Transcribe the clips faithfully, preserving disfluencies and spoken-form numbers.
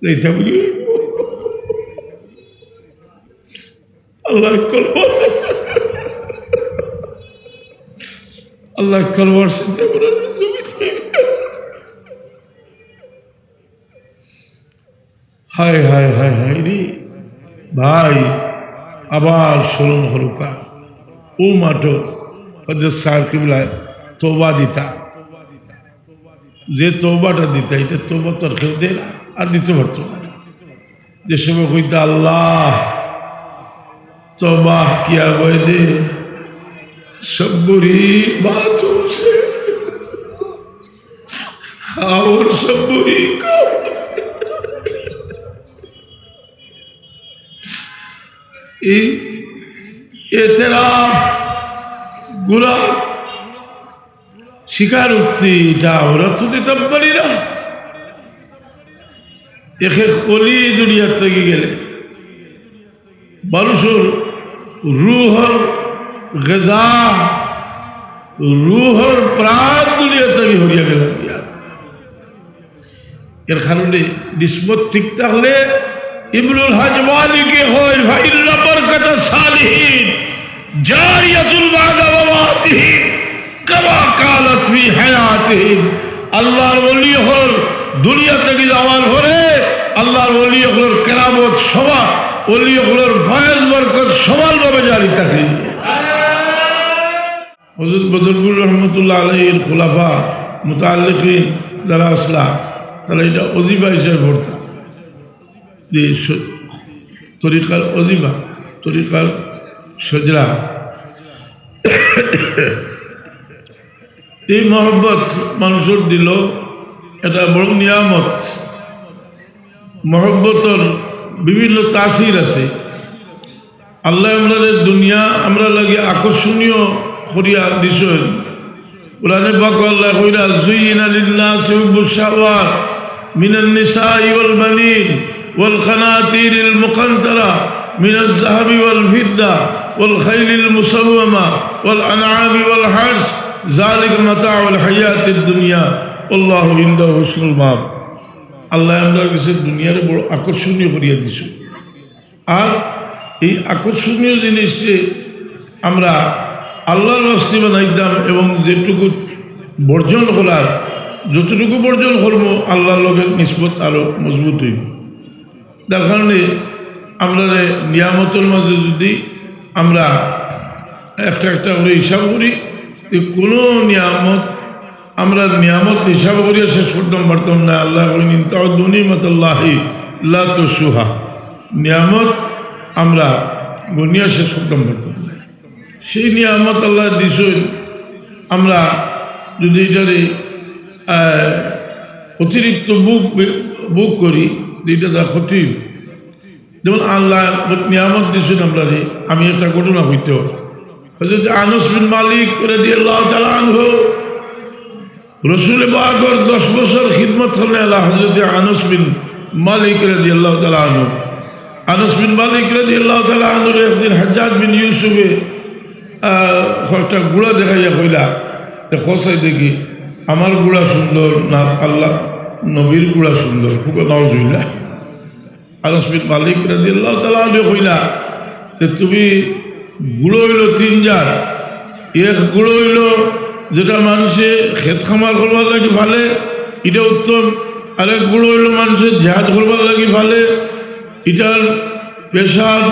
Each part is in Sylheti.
যাইতাম কি? আল্লাহ কলমা, আল্লাহ কলমা সেটা আমরা জমি থেকে। হায়, হায়, হায়, হায় রে ভাই, আবার স্মরণ হরুকা। ও মাঠো হজরত সাহেব কিবলায় তওবা দিতা, যে তওবাটা দিতা, এটা তওবা তো আর কেউ দেয় না, আর দিতে পারতো না। যে সময় কইতা, "আল্লাহ, তওবা কিয়া বয়দে, সব বুরি বাতোঁ সে, অর সব বুরি কাম।" এই এতেরাফ, গুনাহ স্বীকারোক্তি, এটা আমরা তো দিতাম পারি না। এক এক অলি দুনিয়ার থাকি গেলে মানুষর রুহর গিজা, রুহর প্রাণ দুনিয়া থাকি হরিয়া গেল। এর কারণে নিসবত ঠিক থাকলে ইবনুল হাজ মালিকে কয়, "ফাইন্না বারাকাতাস সালিহিন জারিয়াতুন বা'দা মামাতিহিম কামা কানাত ফি হায়াতিহিম।" আল্লাহর ওলি অকল দুনিয়া থাকি যাওয়ার পরে আল্লাহর ওলি অকলর কেরামত সমান, ওলি অকলর ফয়েজ বরকত সমানভাবে জারি থাকে। হযরত বদরপুর রহমতুল্লাহ আলাইহির খুলাফা, মুতাআল্লিকিন যারা আছলা, তারা এটা ওজিফা হিসাবে পড়তা। যে স-, তরিকার ওজিফা, তরিকার শজরা। এই মহব্বত মানুষর দিলো, এটা বড় নিয়ামত। মহব্বতর বিভিন্ন তাসির আছে। আল্লাহ আমরারে দুনিয়া আমরার লাগি আকর্ষণীয় করিয়া দিছইন। কোরআনে পাকো আল্লাহ কইরা, "যুয়্যিনা লিন-নাসি হুব্বুশ-শাহাওয়াতি মিনান-নিসাই ওয়াল-বানিন ওয়াল-কানাতিরিল-মুকানতারা মিনাজ-যাহাবি ওয়াল-ফিদ্দা ওয়াল-খাইলিল-মুসাওওয়ামা ওয়াল-আনআমি ওয়াল-হারস, যালিকা মাতাউল হায়াতিদ-দুনিয়া ওয়াল্লাহু ইনদাহু হুসনুল মাআব।" আল্লাহ আমরার কাছে দুনিয়ারে বড় আকর্ষণীয় করিয়া দিছইন। আর এই আকর্ষণীয় জিনিসে আমরা আল্লাহর ওয়াস্তে বানাইতাম এবং যেটুকু বর্জন করার, যতটুকু বর্জন করমু, আল্লাহর লগে নিসবত আরো মজবুত অইবো। যার কারণে আমরারে নিয়ামতর মাঝে যদি আমরা একটা একটা করি হিসাব করি, যে কোনো নিয়ামত আমরা নিয়ামত হিসাব করিয়া শেষ করতাম পারতাম না। আল্লাহ কইন, "ইন তাউদ্দু নিমাতাল্লাহি লা তুহসুহা।" নিয়ামত আমরা গনিয়া শেষ করতাম পারতাম না। সেই নিয়ামত আল্লাহ দিছইন, আমরা যদি এটারে, আহ, অতিরিক্ত ভোগ, ভোগ করি, যেটা তার ক্ষতি। যেমন আল্লাহ নিয়ামত দিছইন আমরারে, আমি একটা ঘটনা কইতে। হযরত আনাস বিন মালিক রাদিয়াল্লাহু তাআলা আনহু, রসুল পাকর দশ বছর খিদমত করনেআলা হযরত আনাস বিন মালিক রাদিয়াল্লাহু তাআলা আনহু। আনাস বিন মালিক রাদিয়াল্লাহু তাআলা আনহুরে একদিন হাজ্জাজ বিন ইউসুফে, আহ, একটা ঘোড়া দেখাইয়া কইলা, "দেখো চাই দেখি, আমার ঘোড়া সুন্দর না আল্লাহ নবীর ঘোড়া সুন্দর?" খুব নাউজুবিল্লাহ। আনাস বিন মালিক রাদিয়াল্লাহু তাআলা আনহু কইলা যে, "তুমি ঘোড়া অইলো তিন জাত, এক ঘোড়া অইলো যেটা মানষে খেত খামার করবার লাগি ফালে, এটা উত্তম, আরেক ঘোড়া অইলো মানষে জেহাদ করবার লাগি ফালে, এটার পেশাব,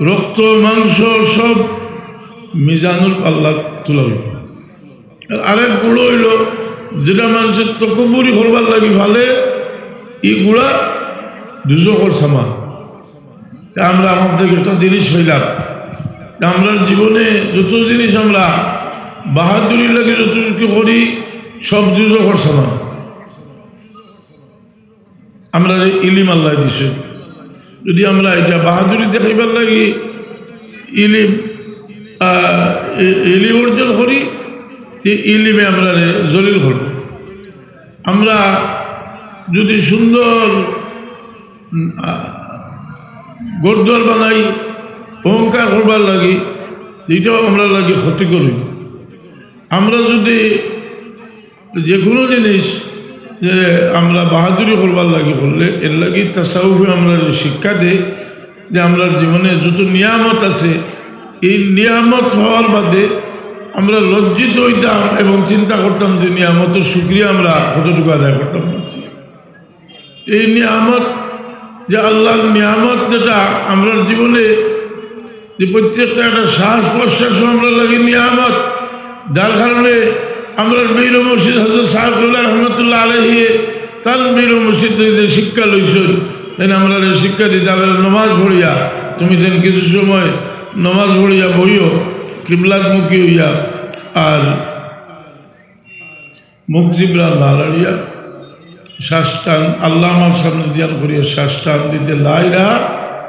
রক্ত, মাংস সব মিজানুল পাল্লাত তুলা অইবো।" আর আরেক ঘোড়া অইলো যেটা মানষে তকব্বুরি করবার লাগি ফালে, ই ঘোড়া দুজখর সামান। তে আমরা আমার থাকি একটা জিনিস পাইলাম, তে আমরার জীবনে যত জিনিস আমরা বাহাদুরির লাগি যত কিছু করি, সব দুজখর সামান। আমরারে ইলিম আল্লায় দিছে। যদি আমরা এটা বাহাদুরি দেখাইবার লাগি ইলিম, আহ, ই-, ইলিম অর্জন করি, এই ইলিমে আমরারে জলিল করবো। আমরা যদি সুন্দর, উম, আহ, ঘরদুয়ার বানাই অহংকার করবার লাগি, এটাও আমরার লাগি ক্ষতি করি। আমরা যদি যে কোনো জিনিস যে আমরা বাহাদুরি করবার লাগি করলে, এর লাগি তাসাউফে আমরা যে শিক্ষা দেয় যে আমরার জীবনে যত নিয়ামত আছে, এই নিয়ামত পাওয়ার বাদে আমরা লজ্জিত হইতাম এবং চিন্তা করতাম যে নিয়ামতের শুকরিয়া আমরা কতটুকু আদায় করতাম পারছি। এই নিয়ামত, যে আল্লাহর নিয়ামত, যেটা আমরার জীবনে যে প্রত্যেকটা একটা শ্বাস প্রশ্বাস আমরা লাগি নিয়ামত, যার কারণে আমরার পীর মুর্শিদ হযরত সাহেব কিবলা রহমতুল্লাহ আলাইহি তান পীর মুর্শিদ থেকে যে শিক্ষা লইছইন, তাইন আমরারে শিক্ষা দিতা, আমরা নমাজ পড়িয়া, তুমি যেন কিছু সময় নমাজ পড়িয়া বইও কিবলামুখী হইয়া, আর মুখ জিব্রা না লড়িয়া শ্বাস টান, আল্লাহ আমার সামনে ধ্যান করিয়া শ্বাস টান দিতে লা ইলাহা,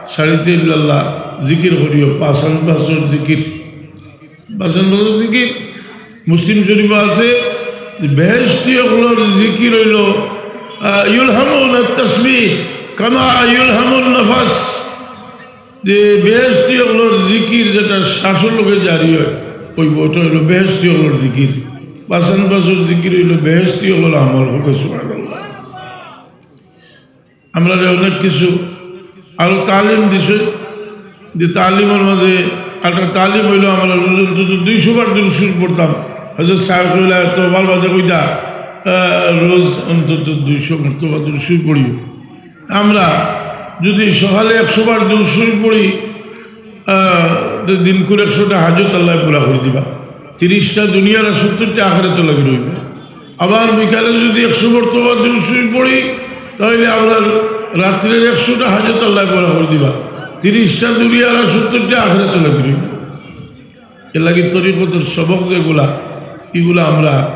ছাড়িতে ইল্লাল্লাহ, জিকির করিও, পাঁচ আনফাসর জিকির, পাঁচ আনফাসর জিকির। মুসলিম শরীফ আছে, বেহেশতি অকলর জিকির হইল, আহ, ইউলহামুন আত-তাসবিহ কামা ইউলহামুন নাফাস। যে বেহেশতি অকলর জিকির যেটা শ্বাসর লগে জারি হয়, ওই ওটা হইল বেহেশতি অকলর জিকির। পাঁচ আনফাসর জিকির হইল বেহেশতি অকলর আমল। হবে সুবহানাল্লাহ। আমরারে অনেক কিছু আরো তালিম দিছে, যে তালিমর মাঝে একটা তালিম হইল আমরা রোজ অন্তত দুইশো বার দুরূদ শরীফ পড়তাম। হযরত সাহেব কইলা তো বারবার কইতা, আহ, রোজ অন্তত দুইশো মর্তবা দুরূদ শরীফ পড়িও। আমরা যদি সকালে একশো বার দুরূদ শরীফ পড়ি, আহ, তো দিনকুর একশোটা হাজত আল্লাহ পুরা করে দিবা, তিরিশটা দুনিয়ার আর সত্তরটা আখেরাত লাগি রইবে। আবার বিকালে যদি একশো মর্তবা দুরূদ শরীফ পড়ি, তাহলে আমরা রাত্রের একশোটা হাজত আল্লাহ পুরা করে দিবা, তিরিশটা দুনিয়ার আর সত্তরটা আখেরাত লাগি রইবে। এর লাগি তরিকতর সবক যেগুলা, এগুলা আমরা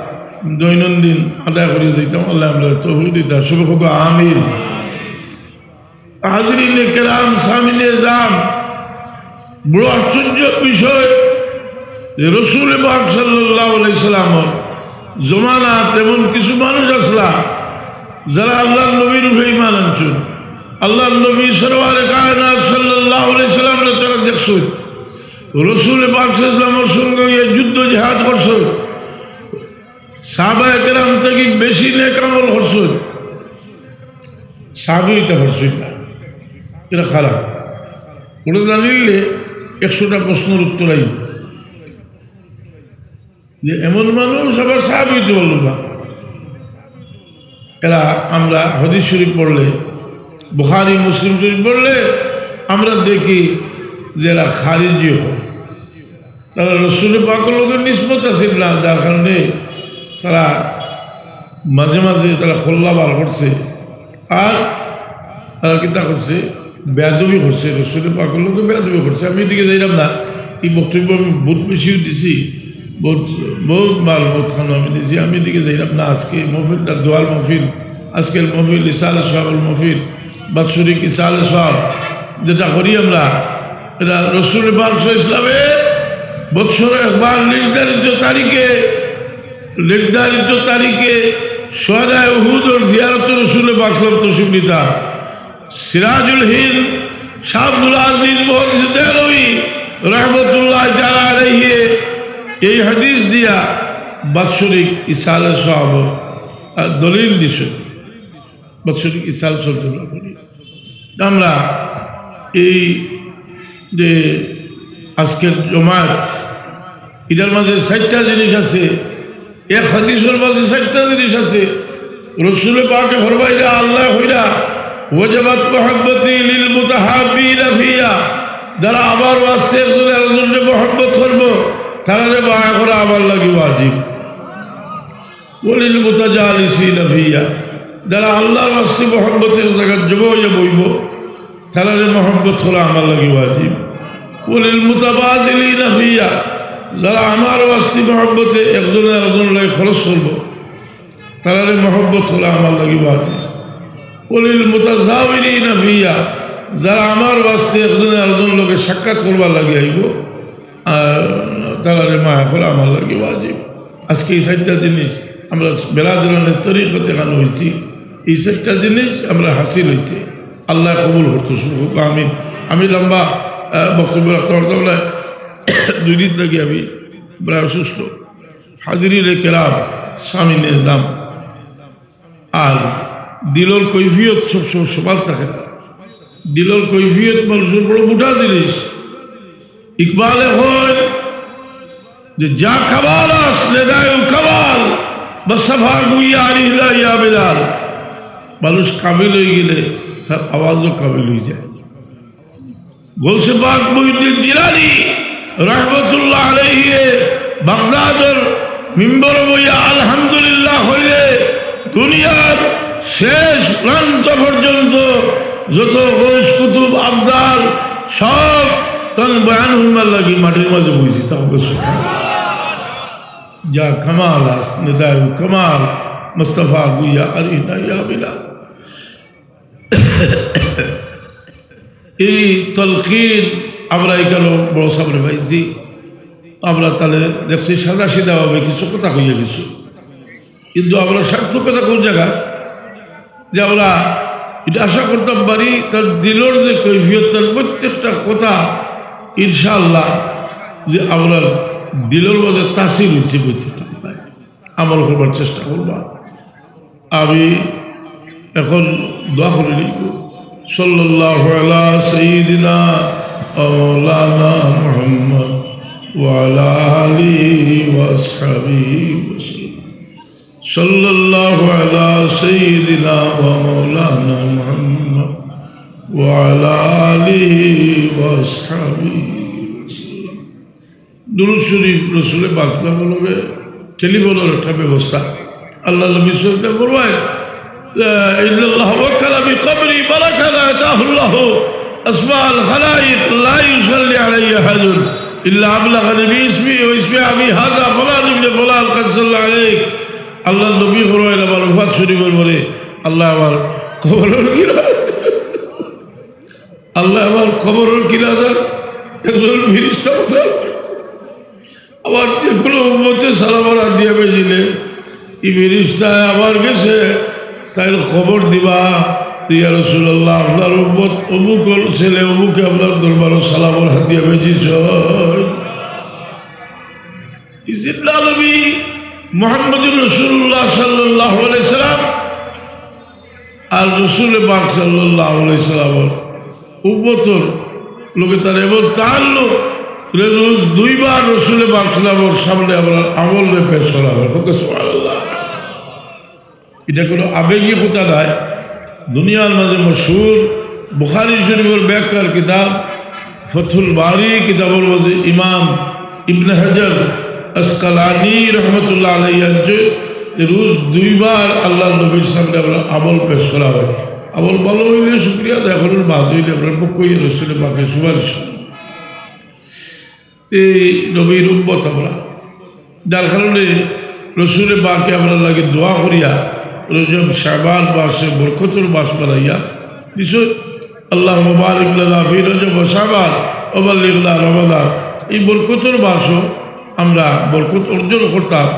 দৈনন্দিন আদায় করিয়া যাইতাম। আল্লাহ আমরা তৌফিক দিতা। সবে কউক্কা আমিন। হাজিরিনে কেরাম, সামিনে এজাম, বড় আশ্চর্য বিষয় যে রসুল পাক সাল্লাল্লাহু আলাইহি সাল্লামর জমানাত এমন কিছু মানুষ আছলা, যারা আল্লাহর নবীর উপরে ঈমান আনছইন। আল্লাহর নবী সরওয়ারে কায়নাত সাল্লাল্লাহু আলাইহি সাল্লামরে তারা দেখছইন। রসুল পাক সাল্লাল্লাহু আলাইহি সাল্লামর সঙ্গে অইয়া যুদ্ধ জিহাদ করছইন। সাহাবায়ে কেরাম থাকি বেশি নেক আমল করছইন। সাহাবী অইতা পারছইন না, এরা খারাপ। ওটা জানিলে একশোটা প্রশ্নর উত্তর আইব। যে এমন মানুষ আবার সাহাবী অইতে পারল না। এরা আমরা হাদিস শরীফ পড়লে, বুখারী মুসলিম শরীফ পড়লে আমরা দেখি যে এরা খারিজি হয়। তারা রসুল পাকর লগে নিসবত আছিল না, যার কারণে তারা মাঝে মাঝে তারা খোল্লা বার করছে। আর তারা কিতা করছে? বেয়াদবি করছে, রসুল পাকর লগে বেয়াদবি করছে। আমি এদিকে যাইলাম না, এই বক্তব্য আমি বহুত বেশিও দিছি, বহুত, বহুত মাল, বহুত খানো আমি দিছি। আমি এদিকে যাইলাম না। আজকে মহফিলটা দোয়ার মহফিল, আজকের মহফিল ইসালে সওয়াবর মহফিল, বাৎসরিক ইসালে সওয়াব যেটা করি আমরা, এটা রসুল পাক সাল্লাল্লাহু আলাইহি ওয়াসাল্লামে বছরে একবার নির্ধারিত তারিখে, নির্ধারিত তারিখে শুহাদায়ে উহুদর জিয়ারতে রসুল পাক সাল্লাল্লাহু আলাইহি ওয়াসাল্লাম তশরিফ নিতা। সিরাজুল হিন্দ শাহ আব্দুল আজিজ মুহাদ্দিস দেহলভী রহমতুল্লাহ তাআলা আলাইহি এই হাদিস দিয়া বাৎসরিক ইসালে সওয়াব, আহ, দলিল দিছে। বাৎসরিক ইসালে সওয়াব আমরা এই যে আজকের জমাত, এটার মাঝে চাইরটা জিনিস আছে। এক হাদিসর মাঝে চাইরটা জিনিস আছে। রসুল পাকে ফরমাইরা, আল্লাহ কইরা, "ওয়াজাবাত মুহাব্বতি লিল মুতাহাব্বিনা ফিয়া।" যারা আমার ওয়াস্তে একজন আরেকজনরে মহব্বত করবো, তারারে মায়া করা আমার লাগি ওয়াজিব। "ওয়ালিল মুতাজালিসিনা ফিয়া।" যারা আল্লাহর ওয়াস্তে মহব্বতের জায়গাত জমা হইয়া বইবো, তারারে মহব্বত করা আমার লাগি ওয়াজিব। "ওয়ালিল মুতাবাজিলিনা ফিয়া", যারা আমার ওয়াস্তে মহব্বতে একজনে আরেকজনর লাগি খরচ করবো, তারারে মহব্বত করা আমার লাগি ওয়াজিব। "ওয়ালিল মুতাজাওরিনা ফিয়া", যারা আমার ওয়াস্তে একজনে আরেকজনর লগে সাক্ষাৎ করবার লাগি আইবো, আর তারারে মায়া করা আমার লাগি ওয়াজিব। আজকে এই চাইরটা জিনিস আমরা বেরাদরানে তরিকতে কানো হইছি, এই চাইরটা জিনিস আমরা হাসিল হইছে। আল্লাহ কবুল করতো, শুভ হোক, আমিন। আমি লম্বা, আহ, বক্তব্য রাখতে পারতাম না, দুই দিন থাকি আমি প্রায় অসুস্থ। হাজিরিনে কেরাম, সামিনে এজাম, আর দিলর কৈফিয়ত সবসময় সমান থাকে না। দিলর কৈফিয়ত মানুষর বড় মোটা জিনিস। ইকবালে কয় যে, "যা কামাল আস, লেদায় কামাল, মুস্তাফা গুইয়া আরিহনা ইয়া বিলাল।" মানুষ কামিল অইগেলে তার আওয়াজও কামিল অইযায়। গৌসে পাক মুহিউদ্দিন জিলানী রহমতুল্লাহ আলাইহি বাগদাদর মিম্বর বইয়া আলহামদুলিল্লাহ কইলে দুনিয়ার শেষ প্রান্ত পর্যন্ত যত গৌস কুতুব আবদাল সব তান বয়ান হুনবার লাগি মাটির মাঝে বই দিতা অইবো। সুবহানাল্লাহ। যা কামাল আস, লেদায় কামাল, মুস্তাফা গুইয়া আরিহনা ইয়া বিলাল। এই তলকিন আমরা এখানে বড় সামনে পাইছি। আমরা তাহলে দেখছি সাদা সিধা ভাবে কিছু কথা কইয়া গেছি, কিন্তু আমরা সার্থকতা কোন জায়গা যে আমরা এটা আশা করতাম পারি, তার দিলর যে কৈফিয়ত, তার প্রত্যেকটা কথা ইনশাআল্লাহ যে আমরা দিলর মাঝে তাসির হইছে প্রত্যেকটা কথায়। আমল করবার চেষ্টা করবা। আমি এখন দোয়া করি নিব। সাল্লাল্লাহু আলা সাইয়্যিদিনা ওয়া মাওলানা মুহাম্মদ ওয়া আলা আলিহি ওয়া আসহাবিহি ওয়া সাল্লাম। সাল্লাল্লাহু আলা সাইয়্যিদিনা ওয়া মাওলানা মুহাম্মদ ওয়া আলা আলিহি ওয়া আসহাবিহি ওয়া সাল্লাম। দুরুদ শরীফ রসুলে পাক সাল্লাল্লাহু আলাইহি ওয়াসাল্লামর টেলিফোনর একটা ব্যবস্থা। আল্লাহর নবী সাল্লাল্লাহু আলাইহি ওয়াসাল্লাম ফরমায়, "ইন্নাল্লাহা ওয়াক্কালা বিকবরি মালাকান আতাহুল্লাহু আসমাআল খালাইক লা ইউসাল্লি আলাইয়া আহাদুন ইল্লা আবলাগানি বিইসমি ওয়া ইসমি আবি হাযা ফুলান ইবনে ফুলান কাদ সাল্লা আলাইক।" আল্লাহর নবী ফরমাইলা, আমার ওফাত শরীফর পরে আল্লাহ আমার কবরর কিনারা, আল্লাহ আমার কবরর কিনারা একজন ফিরিস্তা পাঠাইলা। আমার যে কোনো উম্মতে সালামর হাত দিয়া বেজিলে, এই ফিরিস্তায় আমার গেছে তাইর খবর দিবা, "ইয়া রাসূলুল্লাহ, আপনার উম্মত অমুকর ছেলে অমুকে আপনার দরবারো সালামর হাত দিয়া বেজিছে।" এই জিন্দা নবী মুহাম্মদুর রাসূলুল্লাহ সাল্লাল্লাহু আলাইহি সাল্লাম আর রসুলে পাক সাল্লাল্লাহু আলাইহি সাল্লামর উম্মতর লগে তার এমন তাআল্লুক, রোজ দুইবার রসুলে পাক সাল্লামর সামনে আমরার আমলরে পেশ করা অয়। কউক্কা সুবহানাল্লাহ। ইটা কোনো আবেগী কথা নায়। দুনিয়ার মাঝে মশহুর বুখারী শরীফর ব্যাখ্যার কিতাব ফতহুল বারী কিতাবর মাঝে ইমাম ইবনে হাজার আসকালানী রহমতুল্লাহ আলাইহি আনছে যে রোজ দুইবার আল্লাহর নবীর সামনে আমরার আমল পেশ করা অয়। আমল ভালা অইলে শুকরিয়া আদায় করুন, বাদ অইলে আমরার পক্ষ অইয়া রসুলে পাকের সুপারিশ করুন। এই নবীর উম্মত আমরা, যার কারণে রসুলে পাকে আমরার লাগি দোয়া করিয়া রজব শাবান মাসরে বরকতর মাস বানাইয়া দিছইন। আল্লাহুম্মা বারিক লানা ফি রজব ওয়া শাবান ওয়া বাল্লিগনা রমাদান। এই বরকতর মাসো আমরা বরকত অর্জন করতাম,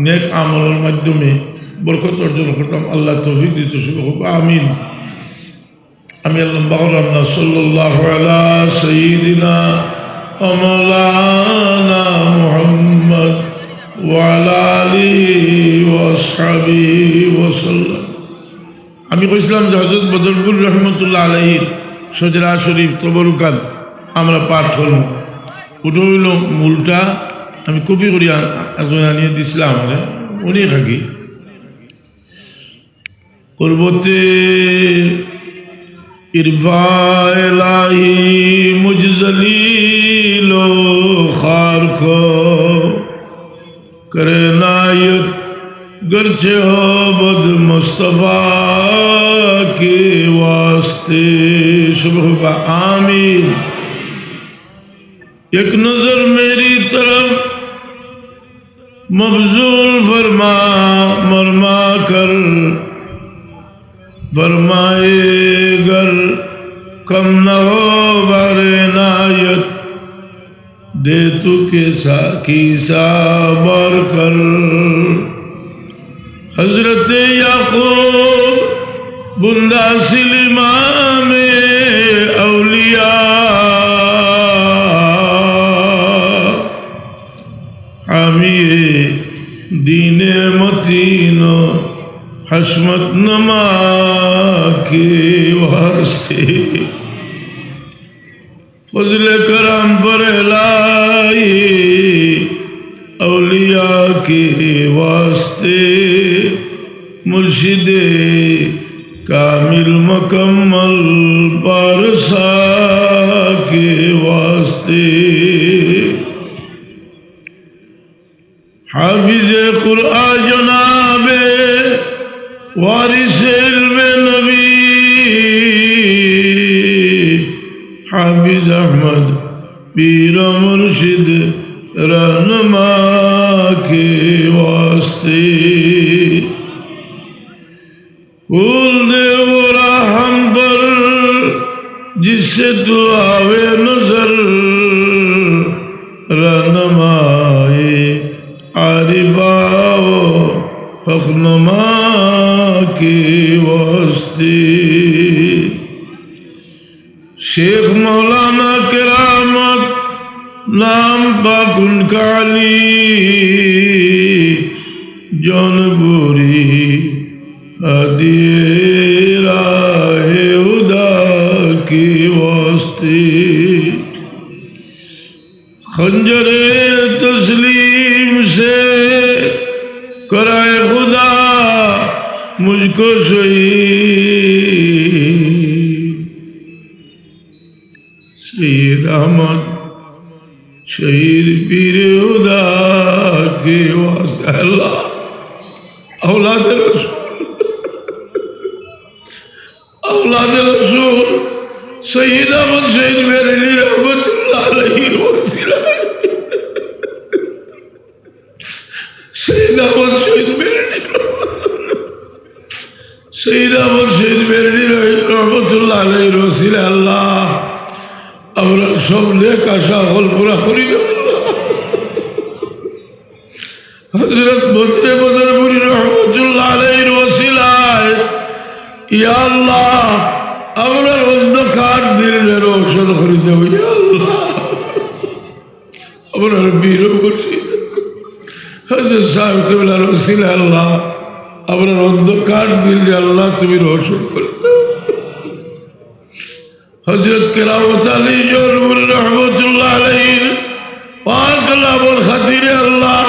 নেক আমলর মাধ্যমে বরকত অর্জন করতাম। আল্লাহ তৌফিক দিতে শুরু করবো, আমিন। আমি আর লম্বা করলাম না। সাল্লাল্লাহু আলা সাইয়্যিদিনা ওয়া মাওলানা মুহাম্মদ ওয়া আলা আলিহি ওয়া আসহাবিহি ওয়া সাল্লাম। আমি কইছিলাম যে হযরত বদরপুর রহমতুল্লাহ আলাইহির শজরা শরীফ তবরুকান আমরা পাঠ করব। ওটা অইলো মূলটা, আমি কপি করি আন-, একজন আনিয়া দিছিলা আমারে, উনি থাকি। قربتِ عرفاں الٰہی مجھ ذلیل و خوار کو، کر عنایت گرچہ ہو بد مصطفیٰ کے واسطے۔ شبہ کا آمین۔ ایک نظر میری طرف مبذول فرما مرما کر، فرمائے گر کم نہ ہو بحر عنایت، دے تو کیسا کیسا بار کر۔ حضرت یعقوب بندہ سل امام اولیاء، حامی دین متین و عصمت نما کے واسطے، فضل کرم پر الہی اولیاء کے واسطے، مرشد کامل مکمل پارسا کے واسطے۔ حافظ قرآن جناب وارث علم نبی، حافظ احمد پیر مرشد رہنما کے واسطے۔ کھول دے وہ راہ ہم پر جس سے تو آوے نظر، رہنمائے عارفا و حق نما کے واسطے۔ شیخ مولانا کرامت نام پاک ان کا علی، جونپوری ہادی راہ ہدا کے واسطے۔ خنجر تسلیم سے کرائے خدا مجھ کو شہید، سید احمد شہید پیر ہدا کے واسطے۔ اللہ، اولاد رسول، اولاد رسول سید احمد شہید بریلوی رحمت اللہ علیہ وسیلہ، سید احمد شہید بریلوی، سید احمد شہید بریلوی رحمت اللہ علیہ وسیلہ اللہ، আমরা সব নেক আশা হকল পুরা করি দেও আল্লাহ। হযরত বদরে বদরপুরী রহমতুল্লাহ আলাইহির ওসিলায়, ইয়া আল্লাহ, আমরার অন্ধকার দিলরে রোশন করি দেও, ইয়া আল্লাহ। আমরার পীর মুর্শিদ হযরত সাহেব কিবলার ওসিলায় আল্লাহ, আমরার অন্ধকার দিলরে আল্লাহ তুমি রোশন করি দেও। হযরত কেরামত আলী জৌনপুরী রহমতুল্লাহ আলাইহির পাক নামর খাতিরে আল্লাহ,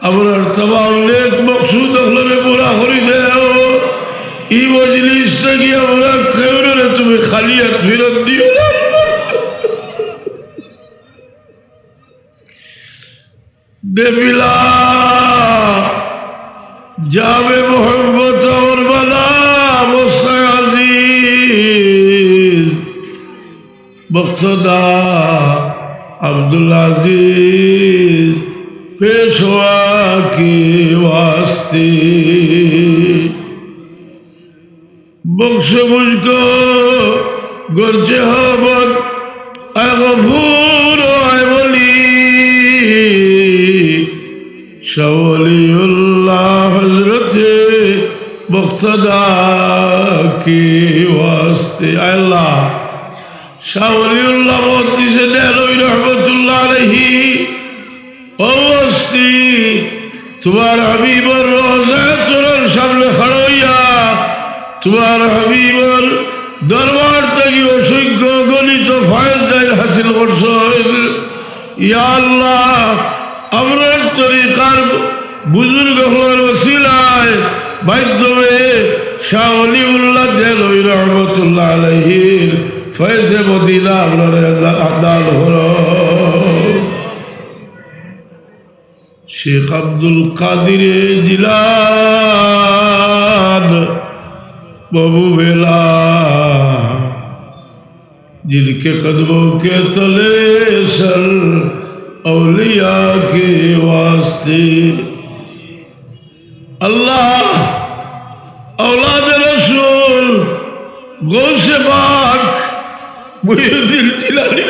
আমরার তামাম নেক মকসুদ অকলরে পুরা করি দেও। ই মজলিস থাকি আমরা কেউরে তুমি খালি আত ফিরত দিও না। دے پلا جام محبت اور بنا مستعزیز، مقتدی عبدالعزیز پیشوا کے واسطے۔ بخش مجھ کو گرچہ ہو بد، اے غفور و اے ولی، شاہ ولی اللہ حضرت مقتدی کے واسطے۔ اے اللہ، شاہ ولی اللہ محدث دہلوی رحمت اللہ علیہ ও হস্তি, তোমার হাবিবর রওজা তুরার সামনে খাড়া অইয়া, তোমার হাবিবর দরবার থাকি অসংখ্য অগণিত ফয়েজ দাইল হাসিল করছইন। ইয়া আল্লাহ, আমরার তরিকার বুজুর্গ অকলর ওসিলায় মাধ্যমে শাহ ওলিউল্লাহ দেহলভী রহমতুল্লাহ আলাইহির ফয়েজে মদিনা আমরারে দান করো। شیخ عبدالقادر جیلان، محبوب الہ، جن کے قدموں کے تلے سر اولیاء کے واسطے۔ اللہ، اولاد رسول، غوث پاک محی الدین جیلانی،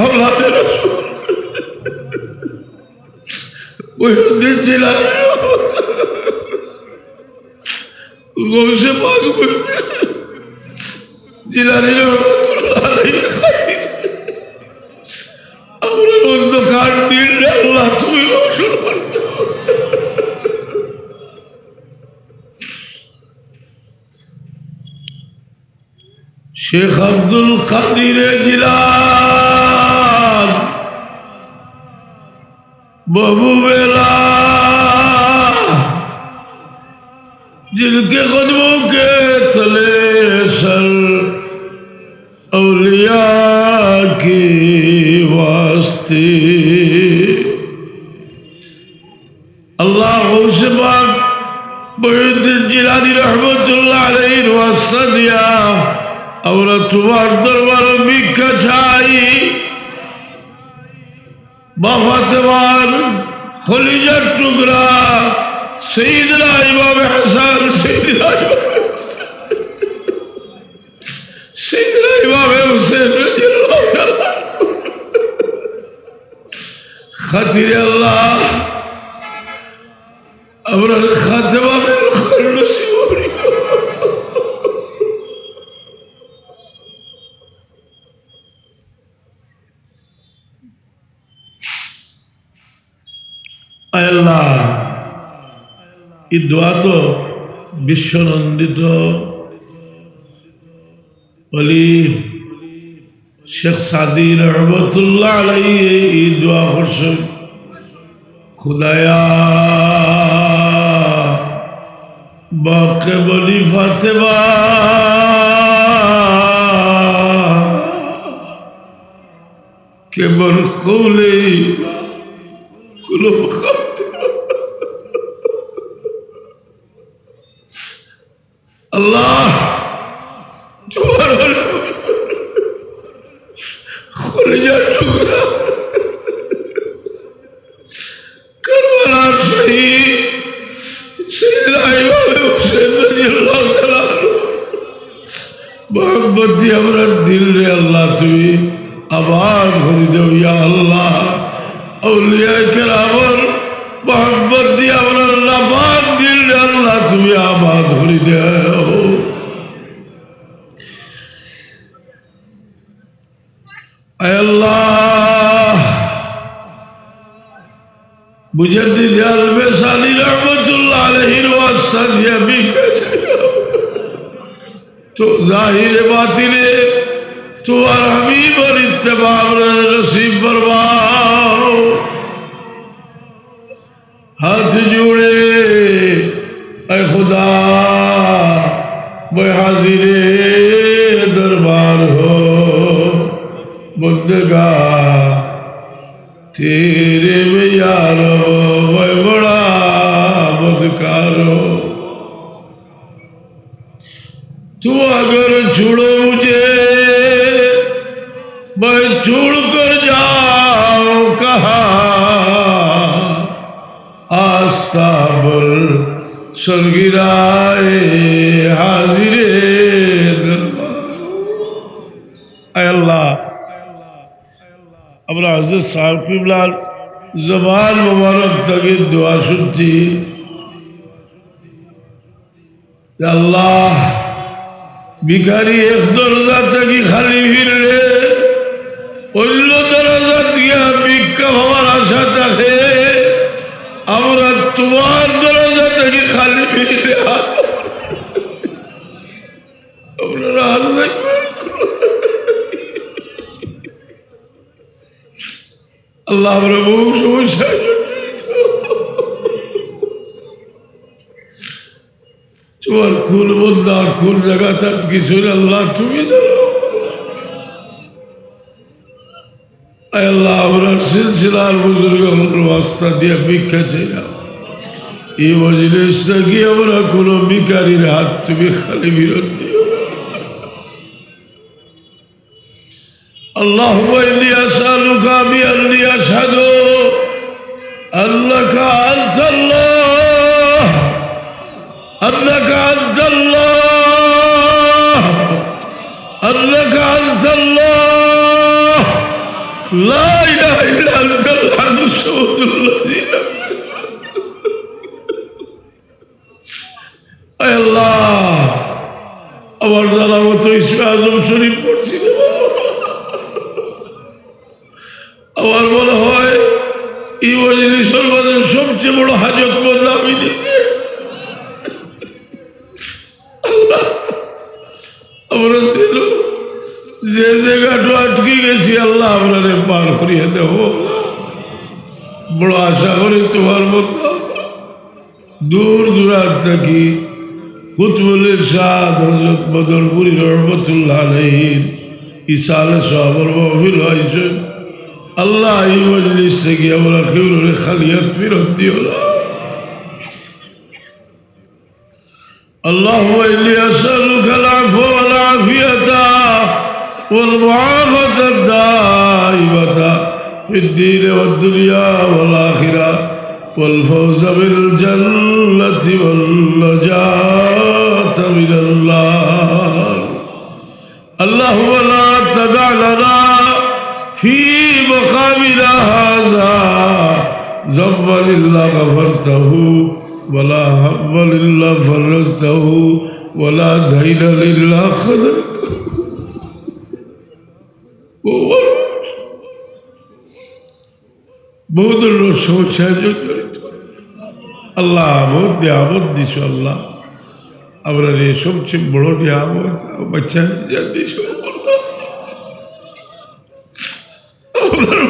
اولاد رسول محی الدین جیلانی، غوث پاک محی الدین جیلانی رحمۃ اللہ علیہ খাতির আমরার অন্ধকার দিলরে আল্লাহ তুমি রোশন করি দেও। شیخ عبدالقادر جیلانی، محبوب الہ، جن کے قدموں کے تلے سر اولیاء کی واسطے۔ আল্লাহ, গৌসে পাক মহিউদ্দিন জিলানী রহমতুল্লাহ আলাইহির ওয়াস্তা দিয়া আমরা তুমার দরবারো ভিক্ষা চাই। মা ফাতেমার কলিজার টুকরা সাইয়েদনা ইমামে হাসান, সাইয়েদনা ইমামে হুসেন, সাইয়েদনা ইমামে হুসেন রাদিয়াল্লাহু তাআলা আনহু। খাতিরে আল্লাহ, আমরার খাতেমা বিল খৈর নসিব করিও। আয় আল্লাহ, ই দোয়া তো বিশ্বনন্দিত অলি শেখ সাদী রহমতুল্লাহ আলাইহি এই দোয়া করছইন, খুদায়া, বাকে বলি ফাতেমা কে বর কৌলে কুলো খাতে। আল্লাহ, তুমার কলিজার টুকরা কারবালার শহীদ সাইয়েদনা ইমামে হুসেন রাদিয়াল্লাহু তাআলা আনহু মহব্বত দিয়া আমরার দিলরে আল্লাহ তুমি আবাদ করি দেও, ইয়া আল্লাহ। আউলিয়ায়ে কেরামর মহব্বত দিয়া আমরার নাপাক দিলরে আল্লাহ তুমি আবাদ করি দেও। আয় আল্লাহ, মুজাদ্দিদ আলমে সানি রহমতুল্লাহ আলাইহির ওয়াস্তা দিয়া ভিক্ষা চাইলাম। তো জাহিরে বাতিনে তুমার হাবিবর ইত্তেবা আমরারে নসিব ফরমাও। হাত জুড়ে اے خدا، میں حاضر دربار ہوں، بندگاں تیرے میں یا رب، میں بڑا بدکار ہوں۔ تو اگر چھوڑو مجھے، میں چھوڑ کر جاؤں کہاں؟ آستہ بر سرگرائے حاضر دربار۔ اے আল্লাহ, আমরা হযরত সাহেব কিবলার জবান মোবারক থাকি দোয়া শুনছি। আল্লাহ, ভিখারি এক দরজা থাকি খালি ফিরলে অন্য দরজাত গিয়া ভিক্ষা পাওয়ার আশা থাকে, আমরা তুমার দরজা থাকি খালি ফিরলে আমরা রাজি। আল্লাহ, আমরা বহু সমস্যায় জর্জরিত। তুমার কোন বন্দা কোন জাগাত আটকিছইন, আল্লাহ, তুমি জানো। আয় আল্লাহ, আমরার সিলসিলার বুজুর্গ অকলর ওয়াস্তা দিয়া ভিক্ষা চাইলাম। ই মজলিস থাকি আমরা কুনু ভিখারির হাত তুমি খালি ফিরত দিও না। اللهم إني أسألك بأني أشهد أنك أنت الله، أنك أنت الله، أنك أنت الله، لا إله إلا أنت الأحد الصمد الذي لم يلد আয় আল্লাহ, আমার জানা মতো ইসমে আজম শরীফ পড়ছি রে বাবা। আমার মনে হয় ই মজলিসর মাঝে সবচেয়ে বড় হাজতমন্দ আমি নিজে। আল্লাহ, আমরা ছিল যে জাগাত আটকি গেছি, আল্লাহ, আমরারে পার করিয়া দেও। বড় আশা করি তুমার মতো দূর দূরান্ত থাকি কুতুবুল ইরশাদ হযরত বদরপুরী রহমতুল্লাহ আলাইহির ইসালে সওয়াবর মাহফিল অইছে। আল্লাহ, এই মজলিস থাকি আমরা কেউরে খালি হাত ফিরত দিও না। اللهم إني أسألك العفو والعافية والمعافاة الدائمة في الدين والدنيا والآخرة والفوز بالجنة والنجاة من النار. اللهم لا تدع لنا في مقامنا هذا ذنبا إلا غفرته، ولا هما إلا فرجته، ولا دينا إلا قضيته. বহুত ধরনের সমস্যা জড়িত। আল্লাহ, বহুত নিয়ামত দিছো আল্লাহ। আমরারে সবচেয়ে বড় নিয়ামত, বাচ্চা যা দিছো আল্লাহ। আমরার,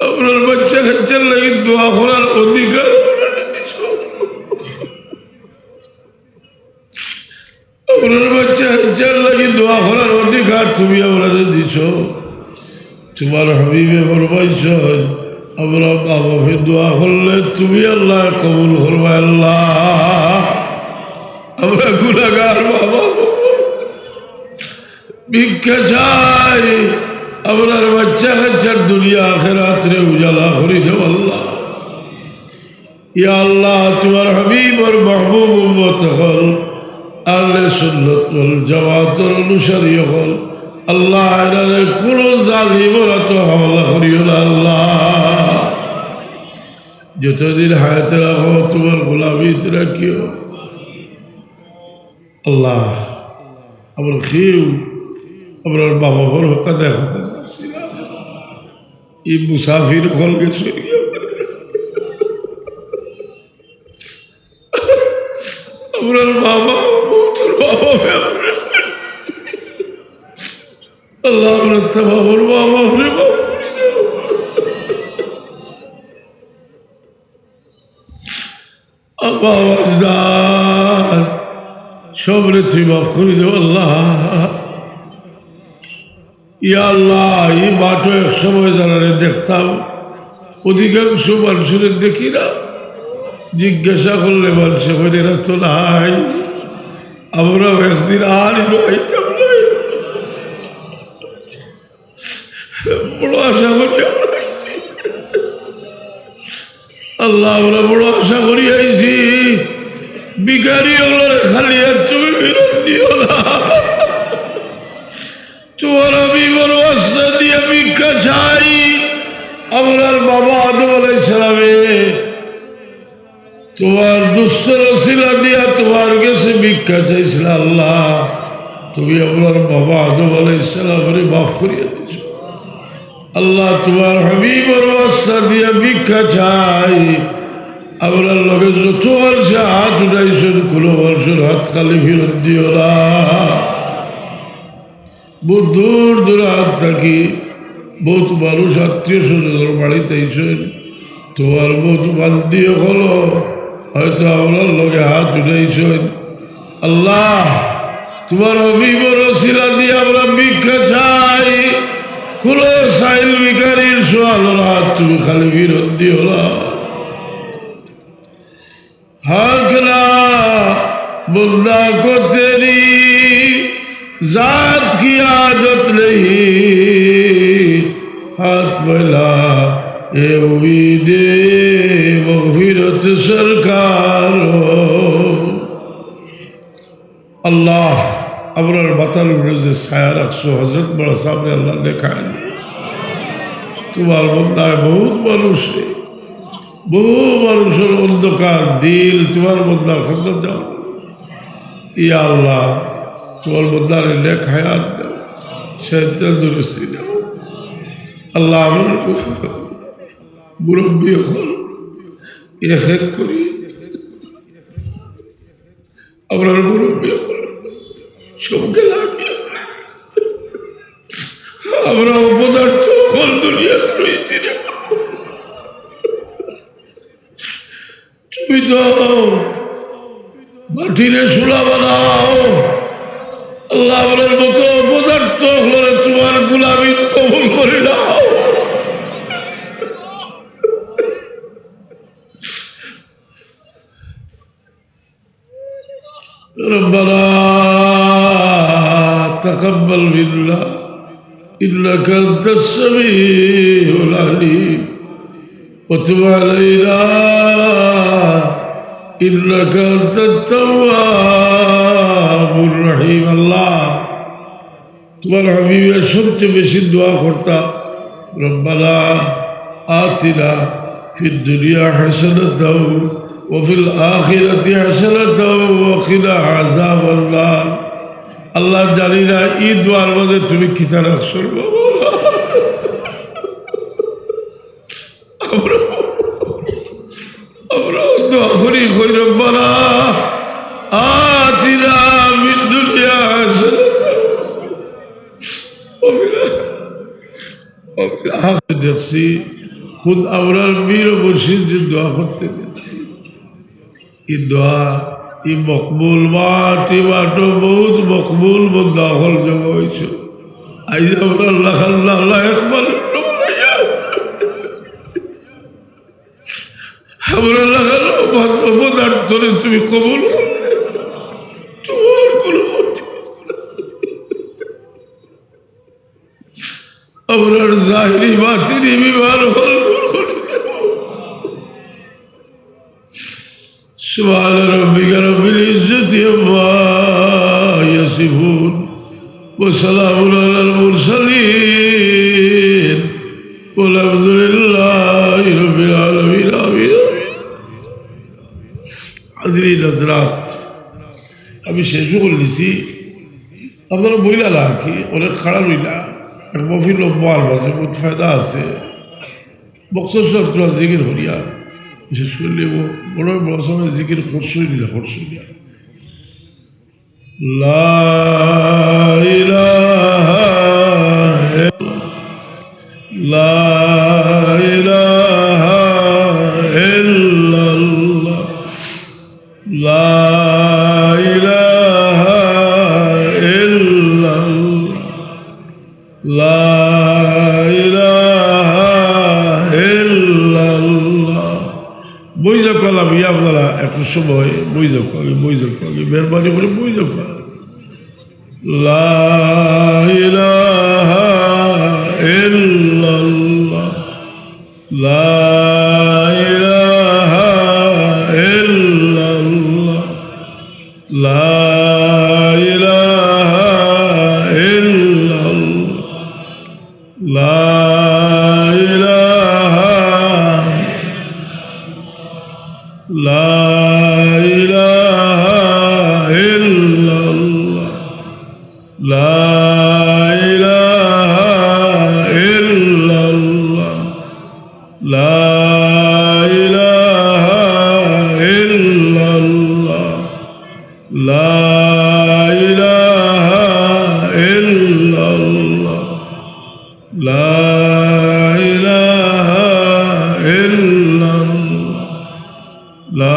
আমরার বাচ্চা কাচ্চার লাগি দোয়া করার অধিকার আমরারে দিছো। আমরার বাচ্চা কাচ্চার লাগি দোয়া করার অধিকার তুমি আমরারে দিছো। তুমার হাবিবে ফরমাইছইন, আমরা মা বাপে দোয়া করলে তুমি আল্লাহ কবুল করবা আল্লাহ। আমরা গুনাহগার মা বাপ, ভিক্ষা চাই, আমরার বাচ্চা কাচ্চার দুনিয়া আখেরাতরে উজালা করি দেও আল্লাহ। ইয়া আল্লাহ, তুমার হাবিবর মাহবুব উম্মত অকল, আহলে সুন্নত ওয়াল জামাতর অনুসারী অকল, আল্লাহ, এরারে কুনু জালিমর আতো হাওলা করিও না আল্লাহ। যতদিন হায়াতে রাখো, তুমার গোলামিত রাখিও আল্লাহ। আমরা কেউ, আমরার মা বাপর হক আদায় করতে পারছি না। এই মুসাফির অকল গেছে। আমরার মা বাপ, বউতর মা বাপ, আল্লাহ, আমরার তো বাবার মা বাপরে মাফ করি দেও। আব্বা ওয়াজদার, সবরে তুমি মাফ করি দেও আল্লাহ। ইয়া আল্লাহ, এই মাঠো এক সময় যারারে দেখতাম, অধিকাংশ মানুষরে দেখি না। জিজ্ঞাসা করলে মানষে কইন, "এরা তো নাই।" আমরাও একদিন আর ইনো আইতাম নায়। বড় আশা করি আমরা আইছি। আল্লাহ, আমরা বড় আশা করি আইছি। ভিখারি অকলরে খালি হাত তুমি ফিরত দিও না। তুমার হাবিবর ওয়াস্তে দিয়া ভিক্ষা চাই। আমরার বাবা আদম আলাইহিস সালামে তুমার দুস্তর উসিলা দিয়া তুমার গেছে ভিক্ষা চাইছিল আল্লাহ, তুমি আমরার বাবা আদম আলাইহিস সালামরে মাফ করিয়া দিছো। আল্লাহ, তুমার হাবিবর ওয়াস্তে দিয়া ভিক্ষা চাই। আমরার লগে যত মানষে হাত উঠাইছইন, কুনু মানষর হাত খালি ফিরত দিও না। বউত দূর দূরান্ত থাকি বউত মানুষ আত্মীয় স্বজনর বাড়িত আইছইন। তুমার বউত বান্দি অকল হয়তো আমরার লগে হাত উঠাইছইন। আল্লাহ, তুমার হাবিবর উসিলা দিয়া আমরা ভিক্ষা চাই। কুনু সাইল ভিখারির সওয়ালর হাত তুমি খালি ফিরত দিও না। حق نہ بندہ کو تیری ذات کی عادت نہیں، ہاتھ میلا اے امید مغفرت سرکار ہو۔ আল্লাহ, আমরার মাথার উপরে যে ছায়া রাখছো, হযরত বড় সামনে আল্লাহ দেখায়। তুমার বন্দায় বউত মানুষরে, বউত মানুষর অন্ধকার দিল তুমার বন্দার খান্দাত দাও। ইয়া আল্লাহ, তুমার বন্দারে নেক হায়াত দাও, সে তন্দুরুস্তি দাও। আল্লাহ, আমরার মুরব্বি অকল এক এক করি আমরার মুরব্বি অকল সবকে লাগে। আমরা অপদার্থ অকল দুনিয়াত রইছি রে। তুমি তো মাটিরে সোনা বানাও। আল্লাহ, আমরার মতো অপদার্থ অকলরে তোমার গোলামি কবুল করি নাও। ربنا تقبل منا إنك أنت السميع العليم وتب علينا إنك أنت التواب الرحيم. আল্লাহ, তোমার হাবিবে সবচেয়ে বেশি দোয়া করতা, ربنا آتنا في الدنيا حسنة وفي الآخرة حسنة وقنا عذاب النار. আল্লাহ, জানি না এই দোয়ার মাঝে তুমি কিতা রাখছো রে বাবা। আমরা, আমরা দোয়া করি, কই, ربنا آتنا في الدنيا حسنة وفي الآخرة وفي الآخرة দেখছি, খুদ আমরার পীর মুর্শিদ যে দোয়া করতে দেখছি। এই দোয়া, এই মকবুল মাটি মাটো বহুত মকবুল বন্দা অকল জমা অইছে। আইজ আমরার লাখান নালায়েক মানুষ জমা অইয়া, আমরার লাখান অপদার্থরে তুমি কবুল করো। তোমার কোনো আমরার জাহিরি বাতিনি বিমার অকল দূর করি দেও। سبحان ربك رب العزة عما يصفون وسلام على المرسلين والحمد لله رب العالمين. آمين، آمين. হাজিরিন হযরত, আমি শেষ করি দিছি। আপনারা বইলা না কি, অনেক খারাপ হইলা। এক মহফিল লম্বা আর মাঝে বহুত ফায়দা আছে। মকসদ সাহেব তোরা জিকির করিয়া, বিশেষ করলে ও বড় বড় সময় জিকির করছই না, করছই না। لا إله إلا، لا إله إلا الله. لا إله إلا الله. لا إله إلا الله. বই যাও, কালাম ইয়া আপনারা একটু সময় বই যাও, আগে বই যাও, আগে মেহরবানি করে বই যাও। لا إله إلا الله. لا إله إلا الله. لا إله إلا الله. لا إله، لا إله إلا الله. لا إله إلا الله. لا إله إلا الله. لا إله إلا الله. لا إله إلا الله. لا إله إلا الله.